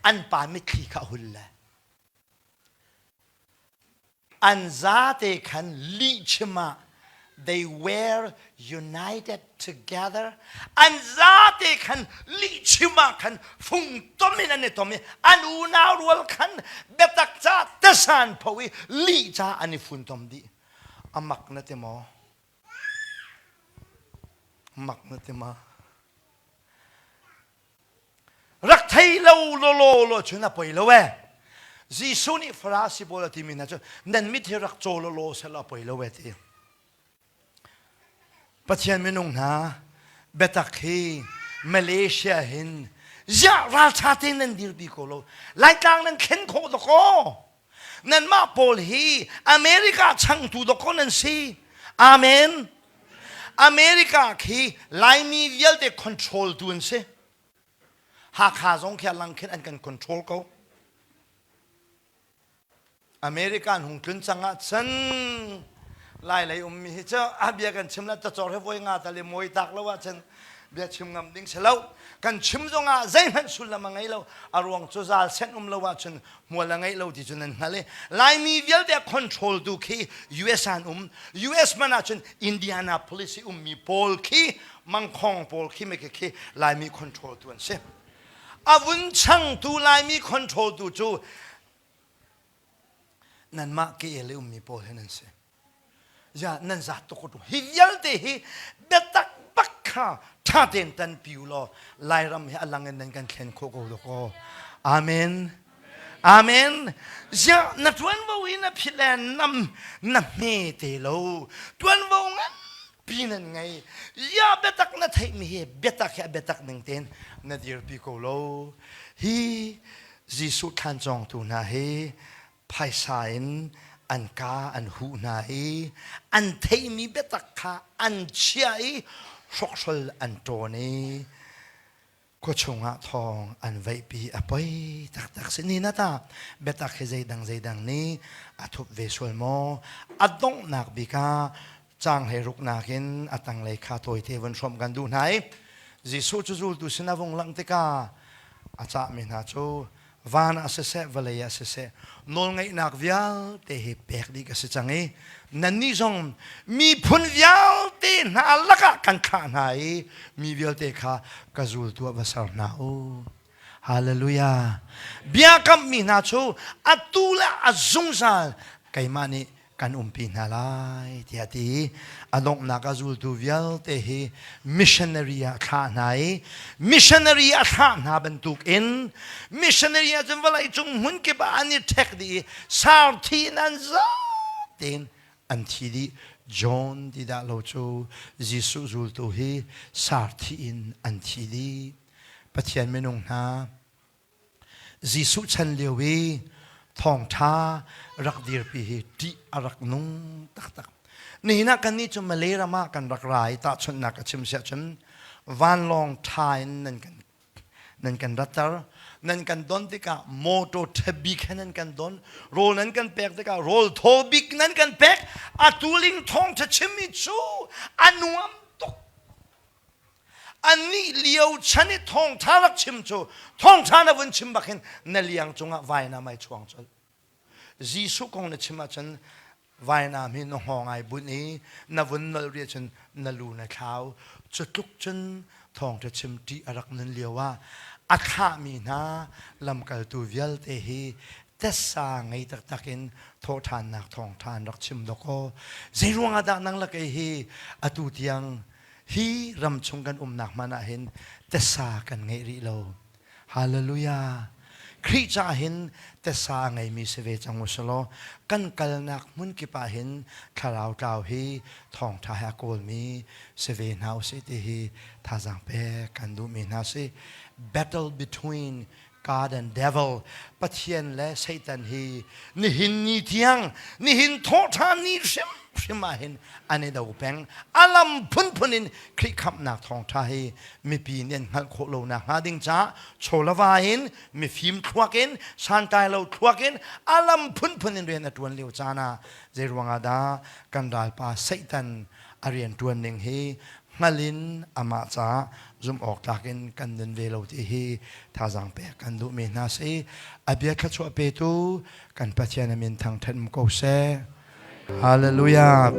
an pa mitthli kha a hul le an zate khan lihchim ah They were united together. An zate khan lihchim ah khan fungtom in an i tom i an unau rual khan biatak ca tasan pho i lih ca an i funtom dih. A mak na ti maw? Mak na ti ma? Rak thei lo lawlaw law cun a poi lo ee. Jesuh nih Farasi pawl a timi hna cu nan mit hi rak caw lawlaw seh law a poi lo ee ti. Pathian minung hna biatak hi Malaysia hin ziah ralṭha tein nan dirpi ko lo. Laitlang nan thlen khawh dakaw. Nanmah pawl hi America changtu dakaw nan si. Amen. America khi Laimi vialte control tu an si. Hakha zong khi a lang khin an kan control ko. America an hung tlun cang ah cun Lai lei ummi hi cu a bia kan chim la cacor he voi nga tal i mawi tak lo ah cun bia chim ngam ding si lo. Kan chim zong ah zeihmanh sullam a ngei lo. A ruang cu zal sen um lo ahcun hmual a ngeih lo ti cu nan hngalh i Laimi vialte a control tu khi US an um US man ahcun Indianapolis i ummi pawl khi mangkhong pawl khi me khi Laimi control tu an si a vun changtu Laimi control tu cu nanmah KL i ummi pawl hi nan si Ya nan zat tuk ko hi vialte hi biatak bak kha ṭha tein tanpi u law Lairam hi a lang in nan kan thlen khawh ko dawkaw. Amen. Amen. Ziah na ṭuanvo hi na philh le nam na hme te lo. Ṭuanvo nganpi nan ngei. Ziah biatak na theihmi hi biatak hi a biatak ning tein na dirpi ko lo. Hi Jesuh thlan cawngtu hna hi phaisa in an ka an huh hna i an theihmi biatak kha an chiah i hrokhrol an ṭawn i khuachung ah thawng an veihpi a poi taktak si ni na ta biatak hi zeidang zeidang nih a thup ve sual maw a donghnak bik ah caang hlei ruknak in a tanglei kha tawite vun hrawmh kan duh hna i Jesuh cu zultu sin a vung langh tikah a cahmi hna cu van ah siseh vawlei ah siseh nawlngeihnak vialte hi pek dih ka si cang i nannih zong miphun vialte hna lakah kan thlah hna i mi vialte kha ka zultu ah va ser hna u hallelujah biakammi hna cu atu le a zungzal keimah nih kan. kan umpi hna lai tiah ti. A donghnak ah zultu vialte hi missionary ah thlah hna i missionary a thlah hna bantukin missionary ah cun vawlei cung hmun kip ah an i ṭhek dih i sarthi in an zat tein an thi dih. John ti dah lo cu Jesuh zultu hi sarthi in an thi dih. Pathian minung hna, Jesuh chan lio i thawngṭha rak dirpi hi ṭih a rak nung taktak. Nihin ah kannih cu Malay ram ah kan rak ra i tahchunhnak ka chim siah cun vanlawng ṭha in nan kan nan kan ratter nan kan don tikah motor ṭha bik he nan kan don rawl nan kan pek tikah rawl thaw bik nan kan pek atu ling thawngṭha chimmi cu a nuam tuk. Anih lio chan i thawngṭha rak chim cu thawngṭha na vun chim bak hin na liang cungah vainam ai chuang colh. Jesuh kong na chim ahcun vainam hi na hngawng ai bunh i na vun nolh rih ahcun na lu na thlau. Cu tluk cun thawngṭha chim ṭih a rak nun lio ah a thlahmi hna lamkaltu vialte hi tessa ngei taktak in thawhṭhannak thawngṭha an rak chim dawkaw. Zeiruang ah dah nang le kei hi atu tiang Hi ram chung kan umnak hmanh ah hin tessa kan ngeih rih lo. Hallelujah. Khrih caah hin tessa a ngeimi si ve cang u selaw kan kalnak hmun kip ah hin thlarau tlau hi thawngṭha he a kawlmi si ve hna usih ti hi thazaang pek kan duhmi hna si. Battle between God and devil Pathian le Satan hi nihin ni tiang nihin thawhṭhan ni hrimhrim ah hin an i do peng. A lam phunphun in Khrih khamhnak thawngṭha hi mipi nih an hngalh khawh lo nakhnga ding caah chawlava in mifim thluak in santlai lo thluak in a lam phunphun in rian a ṭuan lio caan ah zei ruangah dah kan ralpa Satan a rian ṭuan ning hi hngal in amah caah zumh awk tlak in kan nun ve lo ti hi thazaang pek kan duhmi hna si. A bia thluachuah petu kan Pathian a min thangṭhat um ko seh. Hallelujah.